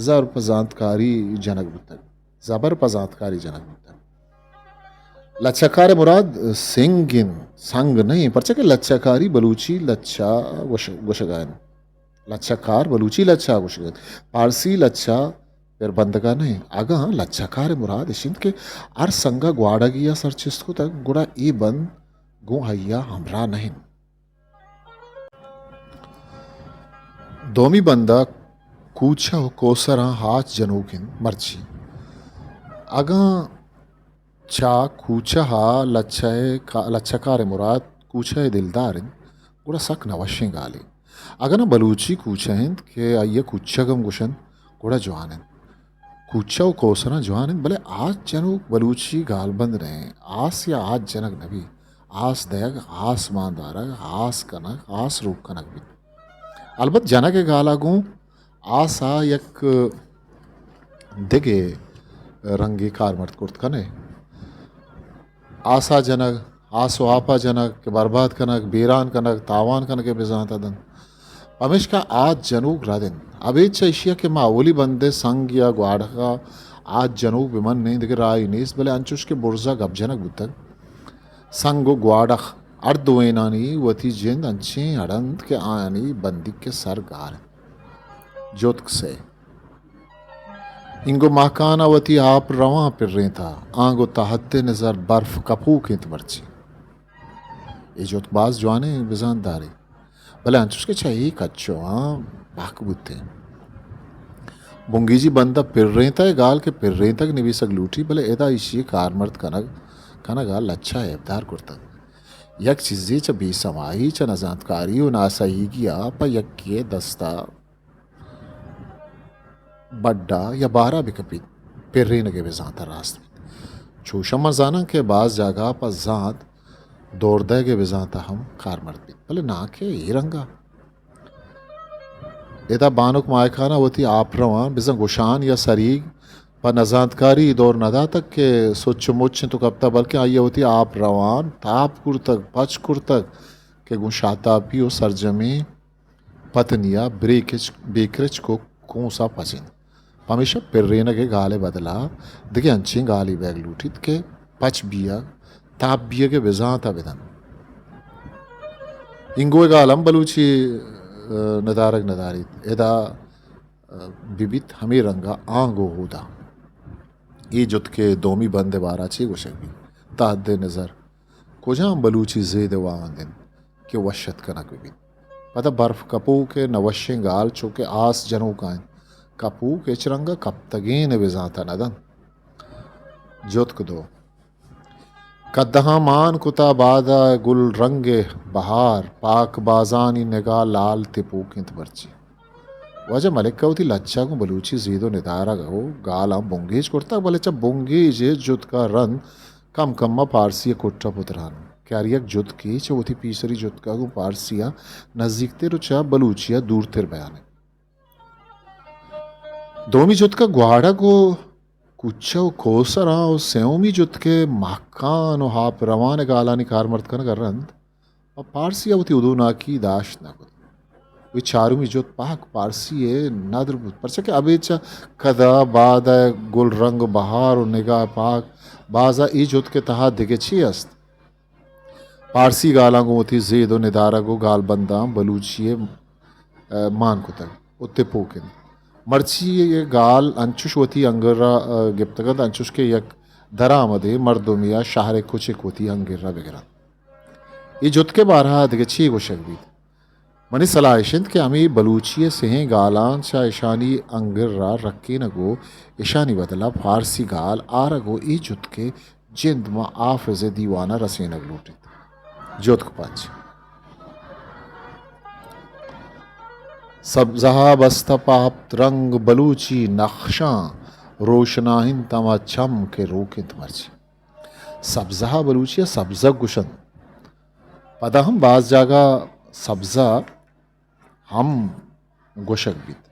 زر پہ زانتکاری جنگ بوتگ، زبر پہ زانتکاری جنگ بوتگ۔ لچہ کار ءِ مراد سنگ انت، سنگ نہ انت، پرچا کہ لچہ کاری بلوچی لچہ گوش-، گوشگ ءَ انت۔ لچہ کار بلوچی لچہ گوشگ ءَ انت، پارسی لچہ پر بندگ ءَ نہ انت۔ اگاں لچہ کار ءِ مراد اش انت کہ ہر سنگ ءَ گواڑگے ءَ سر چست کتگ، گڑا اے بند گوں آئی ءَ ہمراہ نہ انت۔ دومی بند ءَ کوچہ و کوسراں ہاچ جنوک انت مرچی۔ اگاں چہ کوچہ ءَ لچہ ءِ کا-، لچہ کار ءِ مراد کوچہ ءِ دلدار انت، گڑا سک نہ وشیں گالے۔ اگاں نہ بلوچی کوچہ انت کہ آئی ءَ کوچگ ہم گوشنت، گڑا جوان انت۔ کوچہ و کوسراں جوان انت، بلے آس جنوک بلوچی گالبند نہ انت۔ آس یا آس جنگ نہ بیت۔ آس دئیگ، آس مان دارگ، آس کنگ، آس روک کنگ بیت۔ البت جنگ ءِ گال ءَ گوں آس ءَ یک دگہ رنگے کارمرد کرت کن ئے۔ آس ءَ جنگ، آس و آپ ءَ جنگ کہ برباد کنگ، بیران کنگ، تاوان کنگ ءِ بزانت ءَ دنت۔ پمیشکا آس جنوک رد انت۔ ابید چہ ایشی ءَ کہ ما اولی بند ءِ سنگ یا گواڑخ ءَ آس جنوک بہ من ایں، دگہ راہے نیست، بلے انچوش کہ برز ءَ گپ جنگ بوتگ، سنگ و گواڑخ ہر دوئینانی وتی جند انچیں اڑ انت کہ آیانی بندیک ءِ سر گار انت۔ جتک سے۔ اینگو ماہکان ءَ وتی آپ روان پرینتا، آنگو تہد ءِ نظر برف کپوک انت مرچی۔ اے جتک باز جوانیں بزانت دارے، بلے انچوش کہ چہ اے کچ ءَ آں پہک بوتیں۔ بنگیجی بند ءَ پرینتا ءِ گال کہ پرینتگ نبیسگ لوٹی، بلے ادا ایشی ءِ کارمرد کنگ، کنگ ءَ لچہ ءَ ایبدار کرتگ۔ یک چیزے چہ بے سمائی، چہ نزانتکاری و ناسہیگی ءَ پہ یکے ءِ دست ءَ بڈ ءَ یا بار ءَ بہ کپیت، پرینگ ءِ بزانت ءَ راست بیت۔ چوش ہم من زاناں کہ باز جاگہ ءَ پہ زانت دور دئیگ ءِ بزانت ءَ ہم کارمرد بیت، بلے ناں کہ اے رنگ ءَ۔ ادا بانک ماہکان ءَ وتی آپ روان، بزاں گوشان یا سریگ پہ نزانتکاری دور نہ داتگ کہ سچ و مچ انت و کپتہ، بلکیں آئی ءَ وتی آپ روان تاپ کرتگ، پچ کرتگ کہ گوں شاتاپی و سرجمیں پتنی ءَ بریکچ-، بے کرچک و کونس ءَ پچ انت۔ پمیشا پرینگ ءِ گال ءِ بدلا دگہ انچیں گالے بیگ لوٹیت کہ پچ بیگ، تاپ بیگ ءِ بزانت ءَ بدنت۔ اینگو ءِ گال ہم بلوچی، ءَ، ندارگ نداریت۔ ادا، ءَ، ببیت ہمے رنگ ءَ آنگو ہودا۔ اے جتک ءِ دومی بند ءِ بارا چے گوشگ بیت؟ تہ حد نظر کجام بلوچی زید ءِ واہند انت کہ وش اتک کنگ بہ بیت؟ پدا برف کپوک ءِ نہ وشیں گال چو کہ آس جنوکاں انت۔ کپوک ہچ رنگ ءَ کپتگین ءِ بزانت ءَ نہ دنت۔ جتک دو۔ کدہاں مان کتا باد ءَ گل رنگ ءِ بہار، پاک بازانی نگاہ لال تپوک انت مرچی۔ واجہ ملک ءَ وتی لچہ گوں بلوچی زید ءُ ندارگ ءُ گالاں بنگیج کرتگ، بلے چہ بنگیج ءِ جتک ءَ رند کم کم ءَ پارسی ءِ کٹ ءَ پتران انت کہ ہر یک جتکے چہ وتی پیسری جتک ءَ گوں پارسی ءَ نزیکتر ءُ چہ بلوچی ءَ دورتر بیان انت۔ دومی جتک ءَ گواڑگ ءُ کوچہ ءُ کوسراں ءُ سیومی جتک ءِ مہکان ءُ آپ روان ءِ گالانی کارمرد کنگ ءَ رند پہ پارسی ءَ وتی ہدوناکی داشت نہ کت۔ وی چارمی جت پاک پارسی ءِ ندر بوت، پرچا کہ ابید چہ کدہ، باد ءِ گل رنگ ءُ بہار ءُ نگاہ پاک باز ءَ اے جتک ءِ تہا دگہ چے است؟ پارسی گالاں گوں وتی زید ءُ ندارگ ءُ گالبنداں بلوچی ءَ، ءَ، مان کتگ ءُ تپوک انت۔ مرچی ءِ گال انچش وتی انگر ءَ، ءَ، گپتگ انت، انچش کہ یک درآمدیں مردمے ءَ شہر ءِ کچک وتی انگر ءَ بگر انت۔ اے جتک ءِ بارہ ءَ دگہ چے گوشگ بیت؟ منی سلاہ اش انت کہ ہمے بلوچی ءِ سہیں گالاں چہ اشانی انگر ءَ رکینگ ءُ اشانی بدل ءَ فارسی گال آرگ ءُ اے جتک ءِ جند ماں حافظ ءِ دیوان ءَ رسینگ لوٹیت۔ جتک پنچ۔ سبزہ بستہ پہ ہپت رنگ بلوچی نقشاں، روشنائنت ہما چم کہ روک انت مرچی۔ سبزہ ءَ بلوچی ءَ سبزگ گوشنت۔ پدا ہم باز جاگہ سبزہ ہم گوشگ بیت۔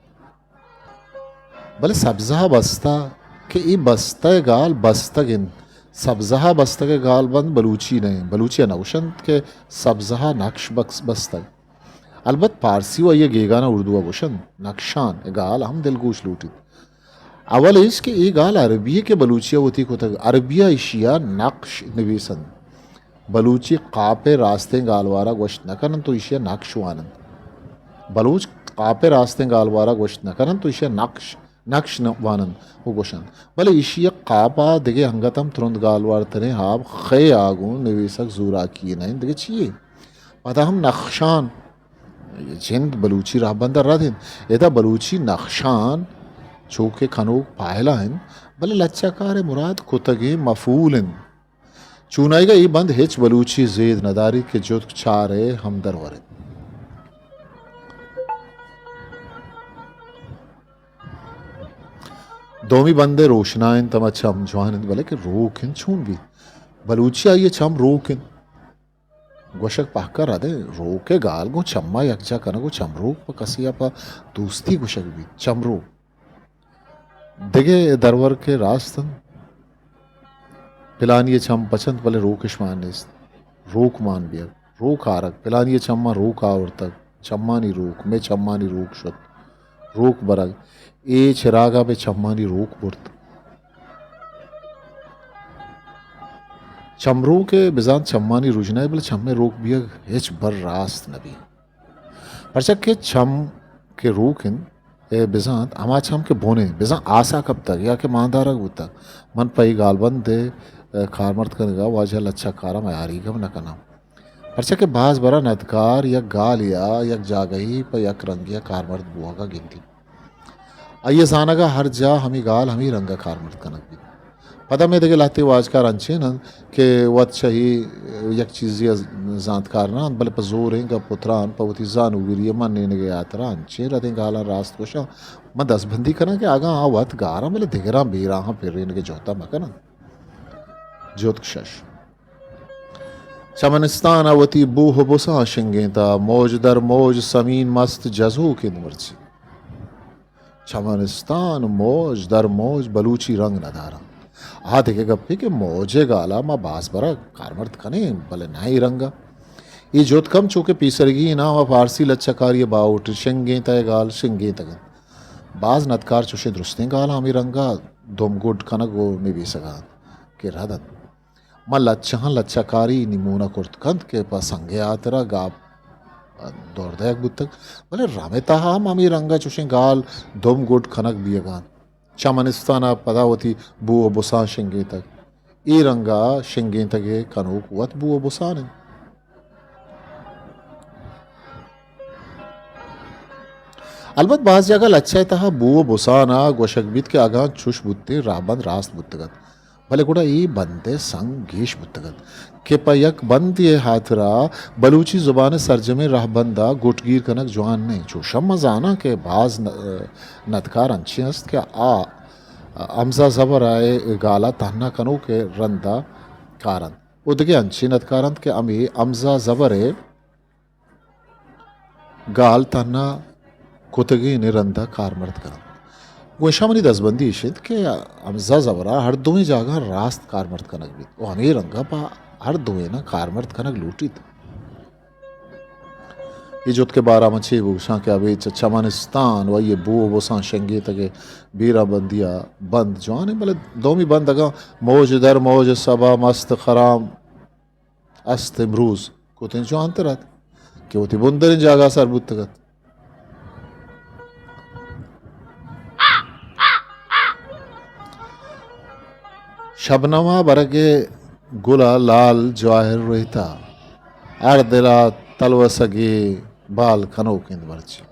بلے سبزہ ءَ بستہ کہ اے بستہ ءِ گال بستگ انت۔ سبزہ ءَ بستگ ءِ گال بند بلوچی نہ انت۔ بلوچی ءَ نہ گوشنت کہ سبزہ ءَ نقش بکس بستگ۔ البت پارسی ءُ آئی ءِ گیگان ءَ اردو ءَ گوشنت نقشان ءِ گال ہم دلگوش لوٹیت۔ اول ایش کہ اے گال عربی ءِ کہ بلوچی ءَ وتی کتگ، عربی ءَ ایشی ءَ نقش نبیس انت۔ بلوچی قاپ ءِ راستیں گالوار ءَ گوشت نہ کن انت ءُ ایشی ءَ نقش وان انت۔ بلوچ قاپ ءِ راستیں گالوار ءَ گوشت نہ کن انت ءُ ایشی ءَ نقش، نقش نہ وان انت ءُ گوش انت۔ بلے ایشی ءِ قاپ ءَ دگہ انگت ہم ترند گالوار تریں آب خے ءَ گوں نبیسگ زوراکی یے نہ انت، دگہ چی یے؟ پدا ہم نقشان جند بلوچی رہبند ءَ رد انت۔ ادا بلوچی نقشان چو کہ کنوک پائلہ انت، بلے لچہ کار ءِ مراد کتگیں مفعول انت۔ چونائیگا اے بند ہچ بلوچی زید نداریت کہ جتک چار ءِ ہمدرور انت۔ دومی بند ءِ روشنا انت ہما چم، جوان انت، بلے کہ روک انت چون بیت؟ بلوچی آئی ءِ چم روک انت۔ گوشگ پہکا ردیں، روک ءِ گال گوں چم ءَ یکجا کنگ ءُ چمروک پہ کسے ءَ پہ دوستی گوشگ بیت۔ چمروک۔ دگہ درور کہ راست انت، پلانی ءِ چم پچ انت بلے روکش مان نیست۔ روک مان بیگ، روک آرگ، پلانی ءِ چماں روک آورتگ، چمانی روک، مئے چمانی روک شت۔ روک برگ، اے چراگ ءَ مئے چمانی روک برت۔ چمروک ءِ بزانت چمانی رژنا ءِ، بلے چم ءِ روک بیگ ہچ بر راست نہ بیت۔ پرچا کہ چم کہ روک انت ءُ بزانت ہما چم کہ بن انت، بزاں آسا کپتگ یا کہ ماندارگ بوتگ۔ من پہ اے گالبند ءِ کارمرد کنگ ءَ واجہ لچہ کاراں میاریگ ہم نہ کناں۔ پرچا کہ باز برا ندکار یک گالے ءَ یک جاگہے پہ یک رنگے ءَ کارمرد بوہگ ءَ گندیت۔ آئی ءِ زانگ ءَ ہر جاہ ہمے گال ہمے رنگ ءَ کارمرد کنگ بیت۔ پدا مئے دگہ لہتے واجکار انچین انت کہ وت چہ اے یک چیزے ءَ زانتکار نہ انت، بلے پہ زوریں گپ ءُ تران پہ وتی زانوگری ءِ منینگ ءِ ہاترا انچیں ردیں گالاں راست گوشاں۔ من دزبندی کناں کہ اگاں آ وت گاراں بلے دگراں بیراہاں پرینگ ءِ جہد ءَ مہ کننت۔ جتک شش۔ چمنستان ءَ وتی بوہ ءُ بساں شنگینتا، موج در موج سمین مست جزوک انت مرچی۔ چمنستان موج در موج بلوچی رنگ ندارنت۔ آ دگہ گپے کہ موج ءِ گالا ما باز برا کارمرد کنیں، بلے نہ اے رنگا۔ اے جتک ہم چو کہ پیسرگی نام ءَ فارسی لچہ کاری ءِ باہوٹ انت، شنگینتا ءِ گال شنگینتگ انت۔ باز ندکار چوشیں درستیں گالاں ہمے رنگ ءَ دم گڈ کنگ ءُ نبیسگ ءَ انت کہ رد انت۔ من لچہاں لچہ کاری نمونہ کرت کنت کہ پہ سنگ ءِ ہاترا گاپ دور دئیگ بوتگ، بلے رم ءِ تہا ہم ہمے رنگ ءَ چوشیں گال دم گڈ کنگ بیگ ءَ انت۔ چمنستان ءَ پدا وتی بو ءُ بساں شنگینتگ۔ اے رنگ ءَ شنگینتگ ءِ کنوک وت بو ءُ بسان انت۔ البت باز جاگہ لچہ ءِ تہا بو ءُ بسان ءَ گوشگ بیت کہ اگاں چوش بوتیں رہبند راست بوتگ ات، بلے گڑا اے بند ءِ سنگ گیش بوتگ ات کہ پہ یک بندے ءِ ہاترا بلوچی زبان ءِ سرجمیں رہبند ءَ گٹگیر کنگ جوان نہ انت۔ چوش ہم من زاناں کہ باز ن-، ندکار انچیں است کہ آ ہمزہ زبر ءِ گال ءَ تہنا کنوک ءِ رند ءَ کار انت ءُ دگہ انچیں ندکار انت کہ ہمے ہمزہ زبر ءِ گال تہنا کتگین ءِ رند ءَ کارمرد کننت۔ گوں ایشاں منی دزبندی ایش انت کہ ہمزہ زبر ءَ ہر دوئیں جاگہاں راست کارمرد کنگ بیت ءُ ہمے رنگ ءَ پہ ہر دوئیناں کارمرد کنگ لوٹیت۔ اے جتک ءِ بارہ ءَ من چے بگوشاں کہ ابید چہ چمنستان ءُ آئی ءِ بو ءُ بساں شنگینتگ ءِ بیرہ بندی ءَ بند جوان انت، بلے دومی بند اگاں موج در موج صبا مست خرام است امروز کتیں جوانتر ات کہ وتی بندریں جاگہ ءَ سر بوتگ ات۔ شبنم ءَ برگ ءِ گل ءَ لال جواہر رہتا، ہر دل ءَ تلوسگے بال کنوک انت مرچی۔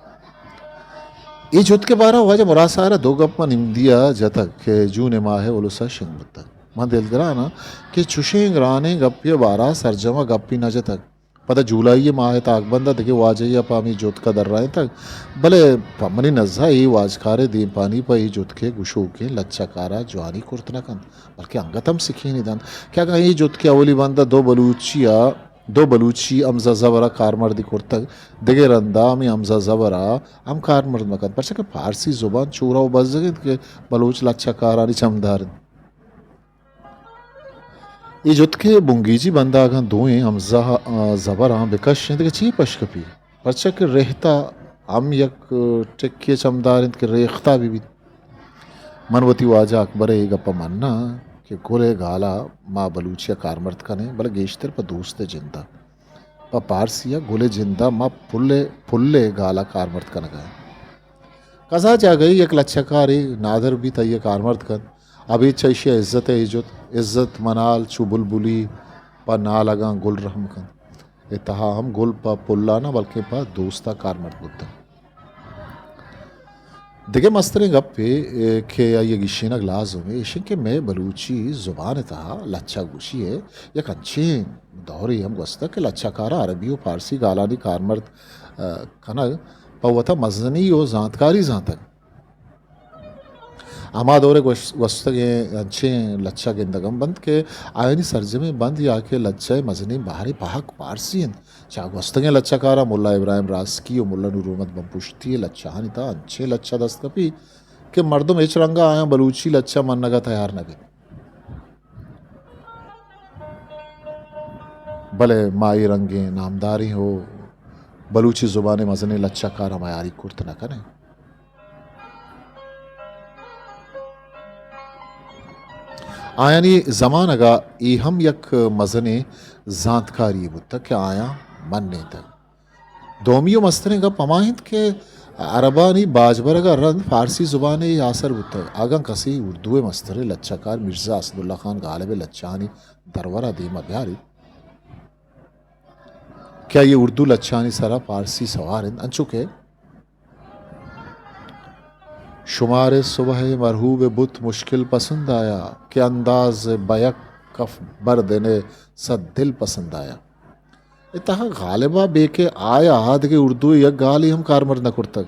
اے جتک ءِ بارہ ءَ واجہ مراد ساحر ءَ دو گپ من نمدی ءَ جتگ کہ جون ءِ ماہ ءِ الس ءَ شنگ بوتگ۔ من دلگران آں کہ چشیں گرانیں گپے ءِ بارہ ءَ سرجم ءَ گپی نہ جتگ۔ پدا جولائی ءِ ماہ ءِ تاکبند ءَ دگہ واجہے ءَ پہ ہمے جتک ءَ درائینتگ، بلے پہ منی نز ءَ اے واجکار ءِ دیمپانی پہ اے جتک ءِ گشوکیں لچہ کار ءَ جوانی کرت نہ کنت، بلکیں انگت ہم سکینی دنت کہ اگاں اے جتک ءِ اولی بند ءَ دو بلوچی ءَ دو بلوچی ہمزہ زبر ءَ کارمردی کرتگ، دگہ رند ءَ ہمے ہمزہ زبر ءَ ہم کارمرد مہ کنت، پرچا کہ پارسی زبان چورہ ءُ بزگ انت کہ بلوچ لچہ کارانی چمدار انت۔ اے جتک ءِ بنگیجی بند ءَ اگاں دوئیں ہمزہ، آ، زبراں بہ کش انت کہ چے پش کپی؟ پرچا کہ رہتا ہم یک ٹکے چمدار انت کہ ریختہ بہ بیت۔ من وتی واجہ اکبر ءِ اے گپ ءَ مناں کہ گل ءِ گال ءَ ما بلوچی ءَ کارمرد کنیں، بلے گیشتر پہ دوست ءِ جند ءَ۔ پہ پارسی ءَ گل ءِ جند ءَ ما پل ءِ، پل ءِ گال ءَ کارمرد کنگ ءَ ایں۔ کزا جاگہے یک لچہ کارے نادر بیت، آئی ءَ کارمرد کنت، ابید چہ ایشی ءَ عزت ءِ اے جت، عزت منال چو بلبلی پہ نالگاں گل رحم کنت۔ اے تہا ہم گل پہ پل ءَ نہ بلکیں پہ دوست ءَ کارمرد بوتگ۔ دگہ مستریں گپے، اے، کہ آئی ءَ گیشینگ لازم اے، ایش انت کہ مئے بلوچی زبان ءِ تہا لچہ گوشی ءِ یک انچیں دورے ہم گوستگ کہ لچہ کاراں عربی ءُ پارسی گالانی کارمرد، آ، کنگ پہ وتا مزنی ءُ زانتکاری زانتگ۔ ہما دور ءِ گوش-، گوستگیں انچیں لچہ گندگ ہم بنت کہ آیانی سرجمیں بند یا کہ لچہ ءِ مزنیں بہرے پہک پارسی انت۔ چہ گوستگیں لچہ کاراں ملا ابراہیم راسکی ءُ ملا نور محمد بمپشتی ءِ لچہانی تہا انچیں لچہ دست کپی کہ مردم ہچ رنگ ءَ آیاں بلوچی لچہ منگ ءَ تیار نہ بیت۔ بلے ما اے رنگیں نامداریں ءُ بلوچی زبان ءِ مزنیں لچہ کاراں میاری کرت نہ کنیں۔ آیانی زمانگ ءَ اے ہم یک مزنیں زانتکاری بوتگ کہ آیاں منینتگ۔ دومی ءُ مستریں گپ ہما انت کہ عربانی باج برگ ءَ رند فارسی زبان ءِ آسر بوتگ۔ اگاں کسے اردو ءِ مستریں لچہ کار مرزا اسداللہ خان غالب ءِ لچہانی درور ءَ دیم ءَ بیاریت کہ آئی ءِ اردو لچہانی سرا پارسی سوار انت، انچو کہ شمارے صبح مرحوب بت مشکل پسند آیا کہ انداز بیک کف بردن صد دل پسند آیا۔ اے تہا غالبا بے کہ آیا دگہ اردو ءِ یک گالے ہم کارمرد نہ کرتگ۔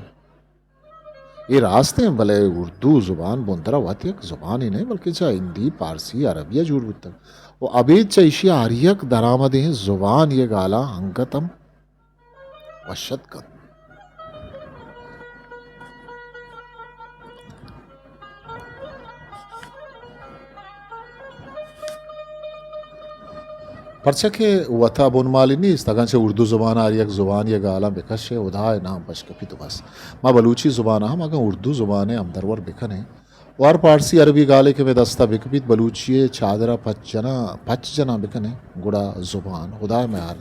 اے راست انت، بلے اردو زبان بندرا وت یک زبانے نہ، بلکہ چہ ہندی، پارسی، عربی ءَ جوڑ بوتگ ءُ ابید چہ ایشی ءَ ہر یک درآمدیں زبان ءِ گالاں انگت ہم وش اتک انت۔ پرچا کہ وتا بنمالی نیست، اگاں چہ اردو زبان ءَ ہر یک زبان یا گالاں بکشے، ہدا ءِ نام پش کپیت و بس۔ ما بلوچی زبان ءَ ہم اگاں اردو زبان ءَ ہمدرور بکنیں و ہر پارسی عربی گالے کہ مئے دست ءَ بکپیت، بلوچی ءِ چادر ءَ پچ جناں، پچ جناں بکنیں، گڑا زبان ہدا ءِ میار۔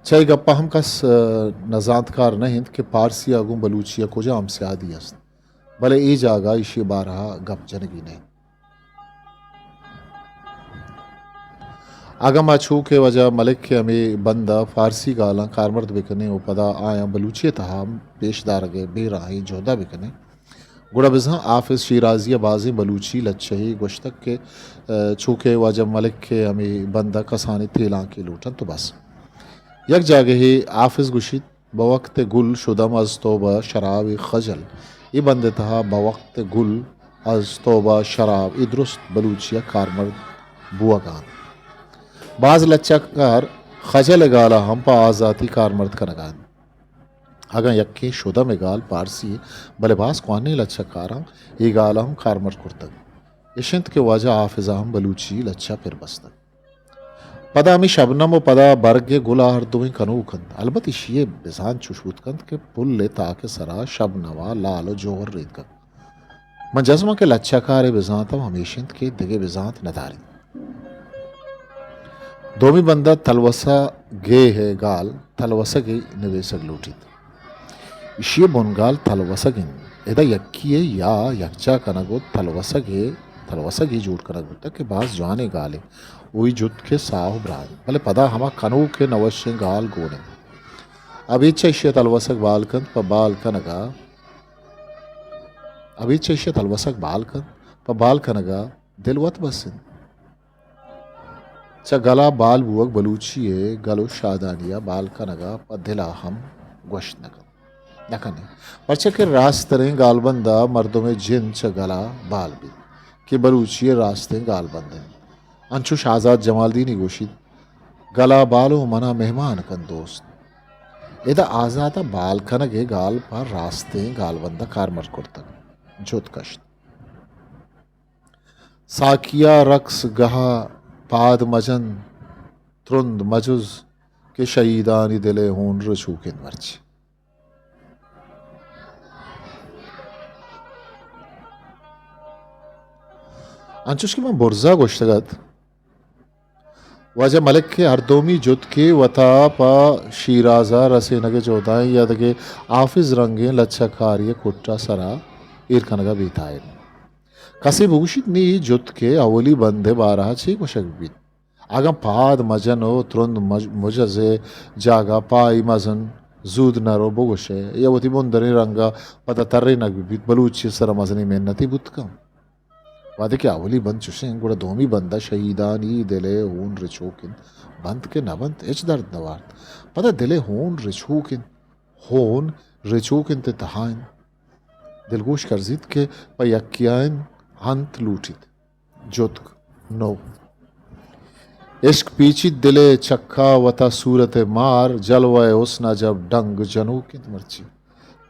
چہ اے گپ ءَ ہم کس، ءَ، نزانتکار نہ انت کہ پارسی ءَ گوں بلوچی ءَ کجام سیادی است، بلے اے جاگہ ایشی ءِ بارہ ءَ گپ جنگی نہ انت۔ اگاں ما چو کہ واجہ ملک ءِ ہمے بند ءَ فارسی گالاں کارمرد بکنیں و پدا آیاں بلوچی ءِ تہا ہم پیش دارگ ءِ بے راہیں جہد ءَ بکنیں، گڑا بزاں حافظ شیرازی ءَ بازیں بلوچی لچہے گوشتگ کہ، ءَ، چو کہ واجہ ملک ءِ ہمے بند ءَ کسانیں تیلانکے لوٹ انت و بس۔ یک جاگہے حافظ گوشیت، بوقت گل شدم از توبہ شراب خجل۔ اے بند ءِ تہا بوقت گل از توبہ شراب، اے درست بلوچی ءَ کارمرد بوگ ءَ انت۔ باز لچہ کار خجل ءِ گال ءَ ہم پہ آزاتی کارمرد کنگ ءَ انت۔ اگاں یکیں شدم ءِ گال پارسی، بلے باز کوہنیں لچہ کاراں اے گال ءَ ہم کارمرد کرتگ۔ اش انت کہ واجہ حافظ ءَ ہم بلوچی لچہ پر بستگ۔ پدا ہمے شبنم و پدا برگ ءِ گل ءَ ہر دوئیں کنوک انت۔ البت ایشی ءِ بزانت چوش بوت کنت کہ پل ءِ تاک ءِ سرا شبنم ءَ لال و جوہر ریتکگ۔ من جزم آں کہ لچہ کار ءِ بزانت ہم ہمیش انت کہ دگہ بزانت نداریت۔ دومی بند ءَ تلوسگے ءِ گال تلوسگے نبیسگ لوٹیت۔ ایشی ءِ بنگال تلوسگ انت۔ ادا یکی ءِ یا یکجا کنگ و تلوسگ ءِ، تلوسگے جوڑ کنگ بوتگ کہ باز جوانیں گالے۔ اوئی جتک ءِ ساہ و براہ انت۔ بلے پدا ہما کنوک ءِ نوشیں گال گون انت۔ ابید چہ ایشی ءَ تلوسگ بال کنت پہ بال کنگ ءَ، ابید چہ ایشی ءَ تلوسگ بال کنت پہ بال کنگ ءَ دل وت بس انت۔ چہ گل ءَ بال بوگ بلوچی ءِ گل و شادانی ءَ بال کنگ ءَ پہ دل ءَ ہم گوشت نہ کنت، نہ کنیں۔ پرچا کہ راستریں گالبند ءَ مردم ءِ جند چہ گل ءَ بال بیت کہ بلوچی ءِ راستیں گالبند انت۔ انچوش آزات جمالدینی گوشیت، گل ءَ بال و من ءَ مہمان کن دوست۔ ادا آزات ءَ بال کنگ ءِ گال پہ راستیں گالبند ءَ کارمرد کرتگ، جت کشت۔ ساکیا رقص گہا پاد مجن، ترند مجز کہ شہیدانی دل ءِ ہون رچوک انت مرچی۔ انچوش کہ من برزا گوشتگ ات، واجہ ملک ءِ ہر دومی جتکے وتا پہ شیراز ءَ رسینگ ءِ جہد ءَ یا دگہ حافظ رنگیں لچہ کاری ءِ کٹ ءِ سرا ایر کنگ ءَ بے تاہیر انت۔ کسے بگوشیت، نی اے جتک ءِ اولی بند ءِ بارہ ءَ چے گوشگ بیت؟ اگاں پاد مجن و ترند مج-، مجز ءِ جاگہ پائی مزن، زود نرو بگوشئے یا وتی بندریں رنگ ءَ پدا ترینگ بہ بیت، بلوچی ءِ سرا مزنیں محنتے بوت کنت۔ وہدے کہ اولی بند چشیں، گڑا دومی بند ءَ شہیدانی دل ءِ ہون رچوک انت، بنت کہ نہ بنت، ہچ درد نہ وارت۔ پدا دل ءِ ہون رچوک انت، ہون رچوک انت ءِ تہا انت۔ دلگوش کرزیت کہ پہ یکیاں انت لوٹیت۔ جتک نو۔ عشق پیچیت دل ءِ چکا وتا صورت مار، جلوہ حسن عجب ڈنگ جنوک انت مرچی۔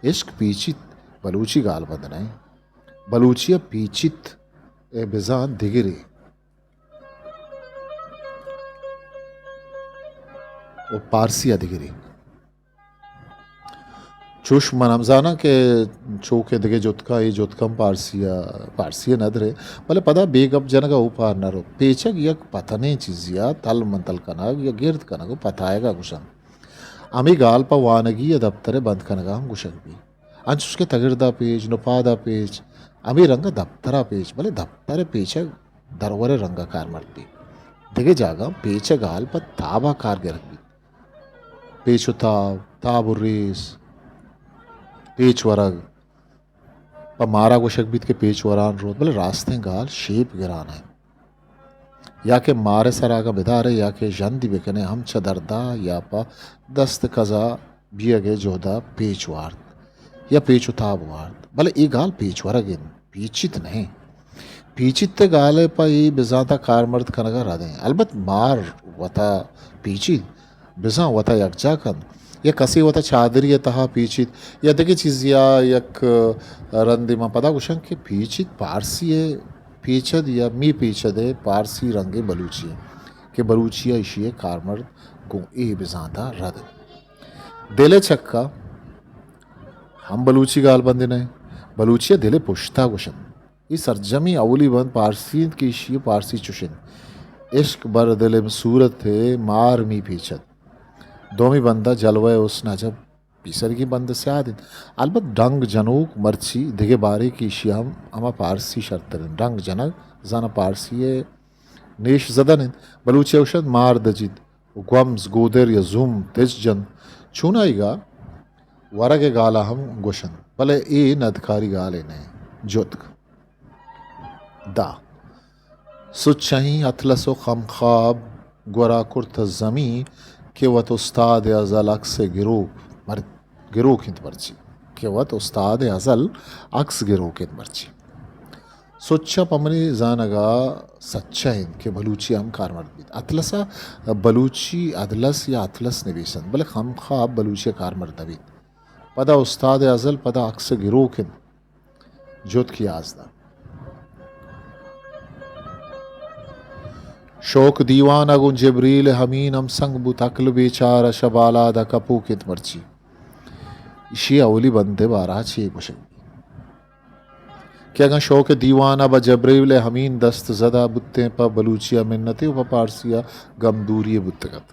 عشق پیچیت بلوچی گالبند نہ انت۔ بلوچی ءَ پیچیت ءِ بزاں دگرے و پارسی ءَ دگرے۔ چوش من ہم زاناں کہ چو کہ دگہ جتکاں، اے جتک ہم پارسی ءَ، پارسی ءَ ندرے، بلے پدا بے گپ جنگ ءَ اوپار نہ روت۔ پیچگ یک پتنیں چیزے ءَ تل منتل کنگ یا گرد کنگ و پتایگ ءَ گوشنت۔ ہمے گال پہ وانگی ءِ دپتر ءِ بند کنگ ءَ ہم گوشگ بیت۔ انچوش کہ تگرد ءَ پیچ، نپاد ءَ پیچ، ہمے رنگ ءَ دپتر ءَ پیچ، بلے دپتر ءِ پیچگ درور ءِ رنگ ءَ کارمرد بیت۔ دگہ جاگہاں پیچ ءِ گال پہ تاب ءَ کار گرگ بیت۔ پیچ و تاب، تاب و ریس، پیچ ورگ، پہ مارا گوشگ بیت کہ پیچ وران روت، بلے راستیں گال شیپ گران انت۔ یا کہ مار ءِ سرا اگاں بدارے یا کہ ژندی بکنے، ہم چہ دردا یا پہ دست کزا بیئگ ءِ جہدا پیچ وارت یا پیچ و تاب وارت، بلے اے گال پیچ ورگ انت، پیچیت نہ انت۔ پیچیت ءِ گال ءَ پہ اے بزانت ءَ کارمرد کنگ ءَ رد انت۔ البت مار وتا پیچیت، بزاں وتا یکجا کنت، یا کسے وتا چادری ءِ تہا پیچیت، یا دگہ چیزے ءَ یک رندے من پدا گوشاں کہ پیچیت پارسی ءِ پیچد یا می پیچد ءِ پارسی رنگ ءِ بلوچی انت کہ بلوچی ءَ ایشی ءِ کارمرد گوں اے بزانت ءَ رد انت۔ دل ءِ چکا ہم بلوچی گالبندے نہ انت، بلوچی ءَ دل ءِ پشت ءَ گوش انت۔ اے سرجمیں اولی بند پارسی انت کہ ایشی ءِ پارسی چوش انت: عشق بر دلم صورت مار می پیچد۔ دومی بند ءَ جلوہ حسن عجب پیسرگیں بند سیاد انت۔ البت ڈنگ جنوک مرچی دگہ بارے کہ ایشی ہم ہما پارسی شرتر انت۔ ڈنگ جنگ زاناں پارسی ءِ نیش زدن انت۔ بلوچی ءَ گوش انت مار دجید و گومز گودر یا زوم تچ جنت۔ چونائیگا ورگ ءِ گال ءَ ہم گوش انت، بلے اے ندکاری گالے نہ انت۔ جتک۔ دہ۔ سچہیں اطلس و خمخاب گورا کرت زمین کہ وت استاد ازل عکس گروک مر-، گروک انت مرچی۔ کہ وت استاد ازل عکس گروک انت مرچی۔ سچ ءَ پہ منی زانگ ءَ سچ ءَ انت کہ بلوچی ہم کارمرد بیت۔ اطلس ءَ بلوچی ادلس یا اطلس نبیس انت، بلے خمخاب بلوچی ءَ کارمرد نہ بیت۔ پدا استاد ازل، پدا عکس گروک انت۔ جتک یازدہ۔ شوق دیوانہ گوں جبریل ہمین ہمسنگ بوت، عقل بیچارہ شہ بالاد ءَ کپوک انت مرچی۔ ایشی اولی بند ءِ بارہ ءَ چے گوشگ بیت کہ اگاں شوق دیوانہ بہ جبریل ہمین دست زدہ بوتیں، پہ بلوچی ءَ منتے و پہ پارسی ءَ گمدوری بوتگ ات۔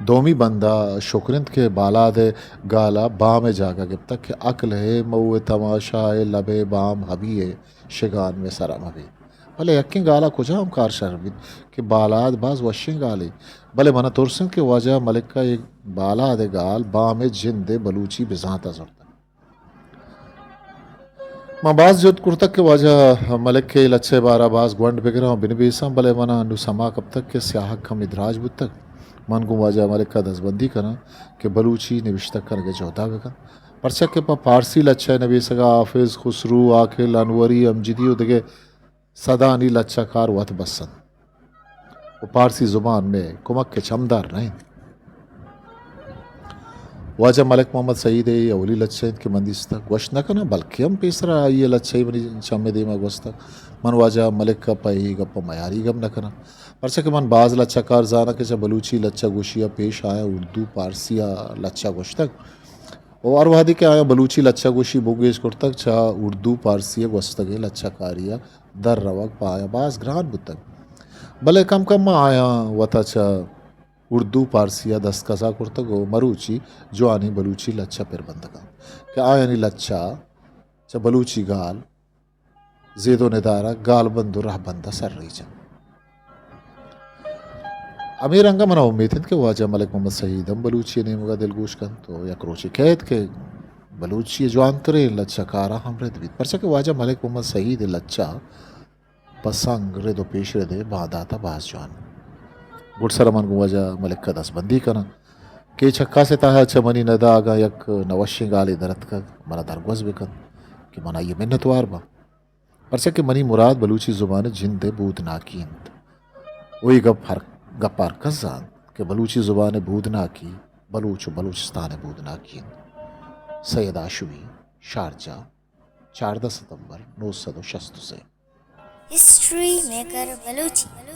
دومی بند ءَ شکر انت کہ بالاد ءِ گال ءَ بام ءِ جاگہ گپتگ کہ عقل ہے مئو ءِ تماشا ءِ لب ءِ بام ہبی ءِ شگان مئے سر ءَ مبی۔ بلے یکیں گال ءَ کجام کار شر بیت کہ بالاد باز وشیں گالے، بلے من ءَ ترس انت کہ واجہ ملک ءَ اے بالاد ءِ گال بام ءِ جند ءِ بلوچی بزانت ءَ زرتگ۔ من باز جہد کرتگ کہ واجہ ملک ءِ لچہ ءِ بارہ ءَ باز گونڈ بگراں و بنبیساں، بلے من ءَ انوں سما کپتگ کہ سیاہگ کمے دراج بوتگ۔ من گوں واجہ ملک ءَ دزبندی کناں کہ بلوچی نبشتہ کنگ ءِ جہد ءَ بکنت، پرچا کہ پہ پارسی لچہ ءِ نبیسگ ءَ حافظ، خسرو، عاقل، انوری، امجدی و دگہ سدانی لچہ کار وت بس انت و پارسی زبان مئے کمک ءِ چمدار نہ انت۔ واجہ ملک محمد سعید ءِ اے اولی لچہ انت کہ من دیستگ۔ گوشت نہ کناں، بلکیں ہم پیسرا آئی ءِ لچہ منی چم ءِ دیما گوستگ۔ من واجہ ملک ءَ پہ اے گپ ءَ میاریگ ہم نہ کناں، پرچا کہ من باز لچہ کار زاناں کہ چہ بلوچی لچہ گوشی ءَ پیش آیاں اردو، پارسی ءَ لچہ گوشتگ۔ و ہر وہدے کہ آیاں بلوچی لچہ گوشی بنگیج کرتگ، چہ اردو پارسی ءَ گوستگیں لچہ کاری ءَ در روگ پہ آیاں باز گران بوتگ، بلے کم کم ءَ آیاں وت ءَ چہ اردو پارسی ءَ دست کزا کرتگ و مروچی جوانیں بلوچی لچہ پر بندگ ءَ انت کہ آیانی لچہ چہ بلوچی گال زید و ندارگ، گالبند و رہبند ءَ سر ریچ انت۔ ہمے رنگ ءَ من ءَ امیت انت کہ واجہ ملک محمد سعید ہم بلوچی ءِ نیمگ ءَ دلگوش کنت و یک روچے کئیت کہ بلوچی ءِ جوانتریں لچہ کاراں ہم رد بیت، پرچا کہ واجہ ملک محمد سعید ءِ لچہ پہ سنگ، رد و پیش رد ءِ باندات ءَ باز جوان انت۔ گڈسر ءَ من گوں واجہ ملک ءَ دستبندی کناں کہ اے چکاس ءِ تہا چہ منی ندا اگاں یک نہ وشیں گالے در اتکگ، من ءَ درگوز بہ کنت کہ من آئی ءِ منتوار باں۔ پرچا کہ منی مراد بلوچی زبان ءِ جند ءِ بودناکی انت۔ و اے گپ ہر، گپ ءَ ہرکس زانت کہ بلوچی زبان ءِ بودناکی بلوچ و بلوچستان ءِ بودناکی انت۔ سید ہاشمی، شارجہ، چاردہ ستمبر نو سد و شست و سے۔ History maker Balochi.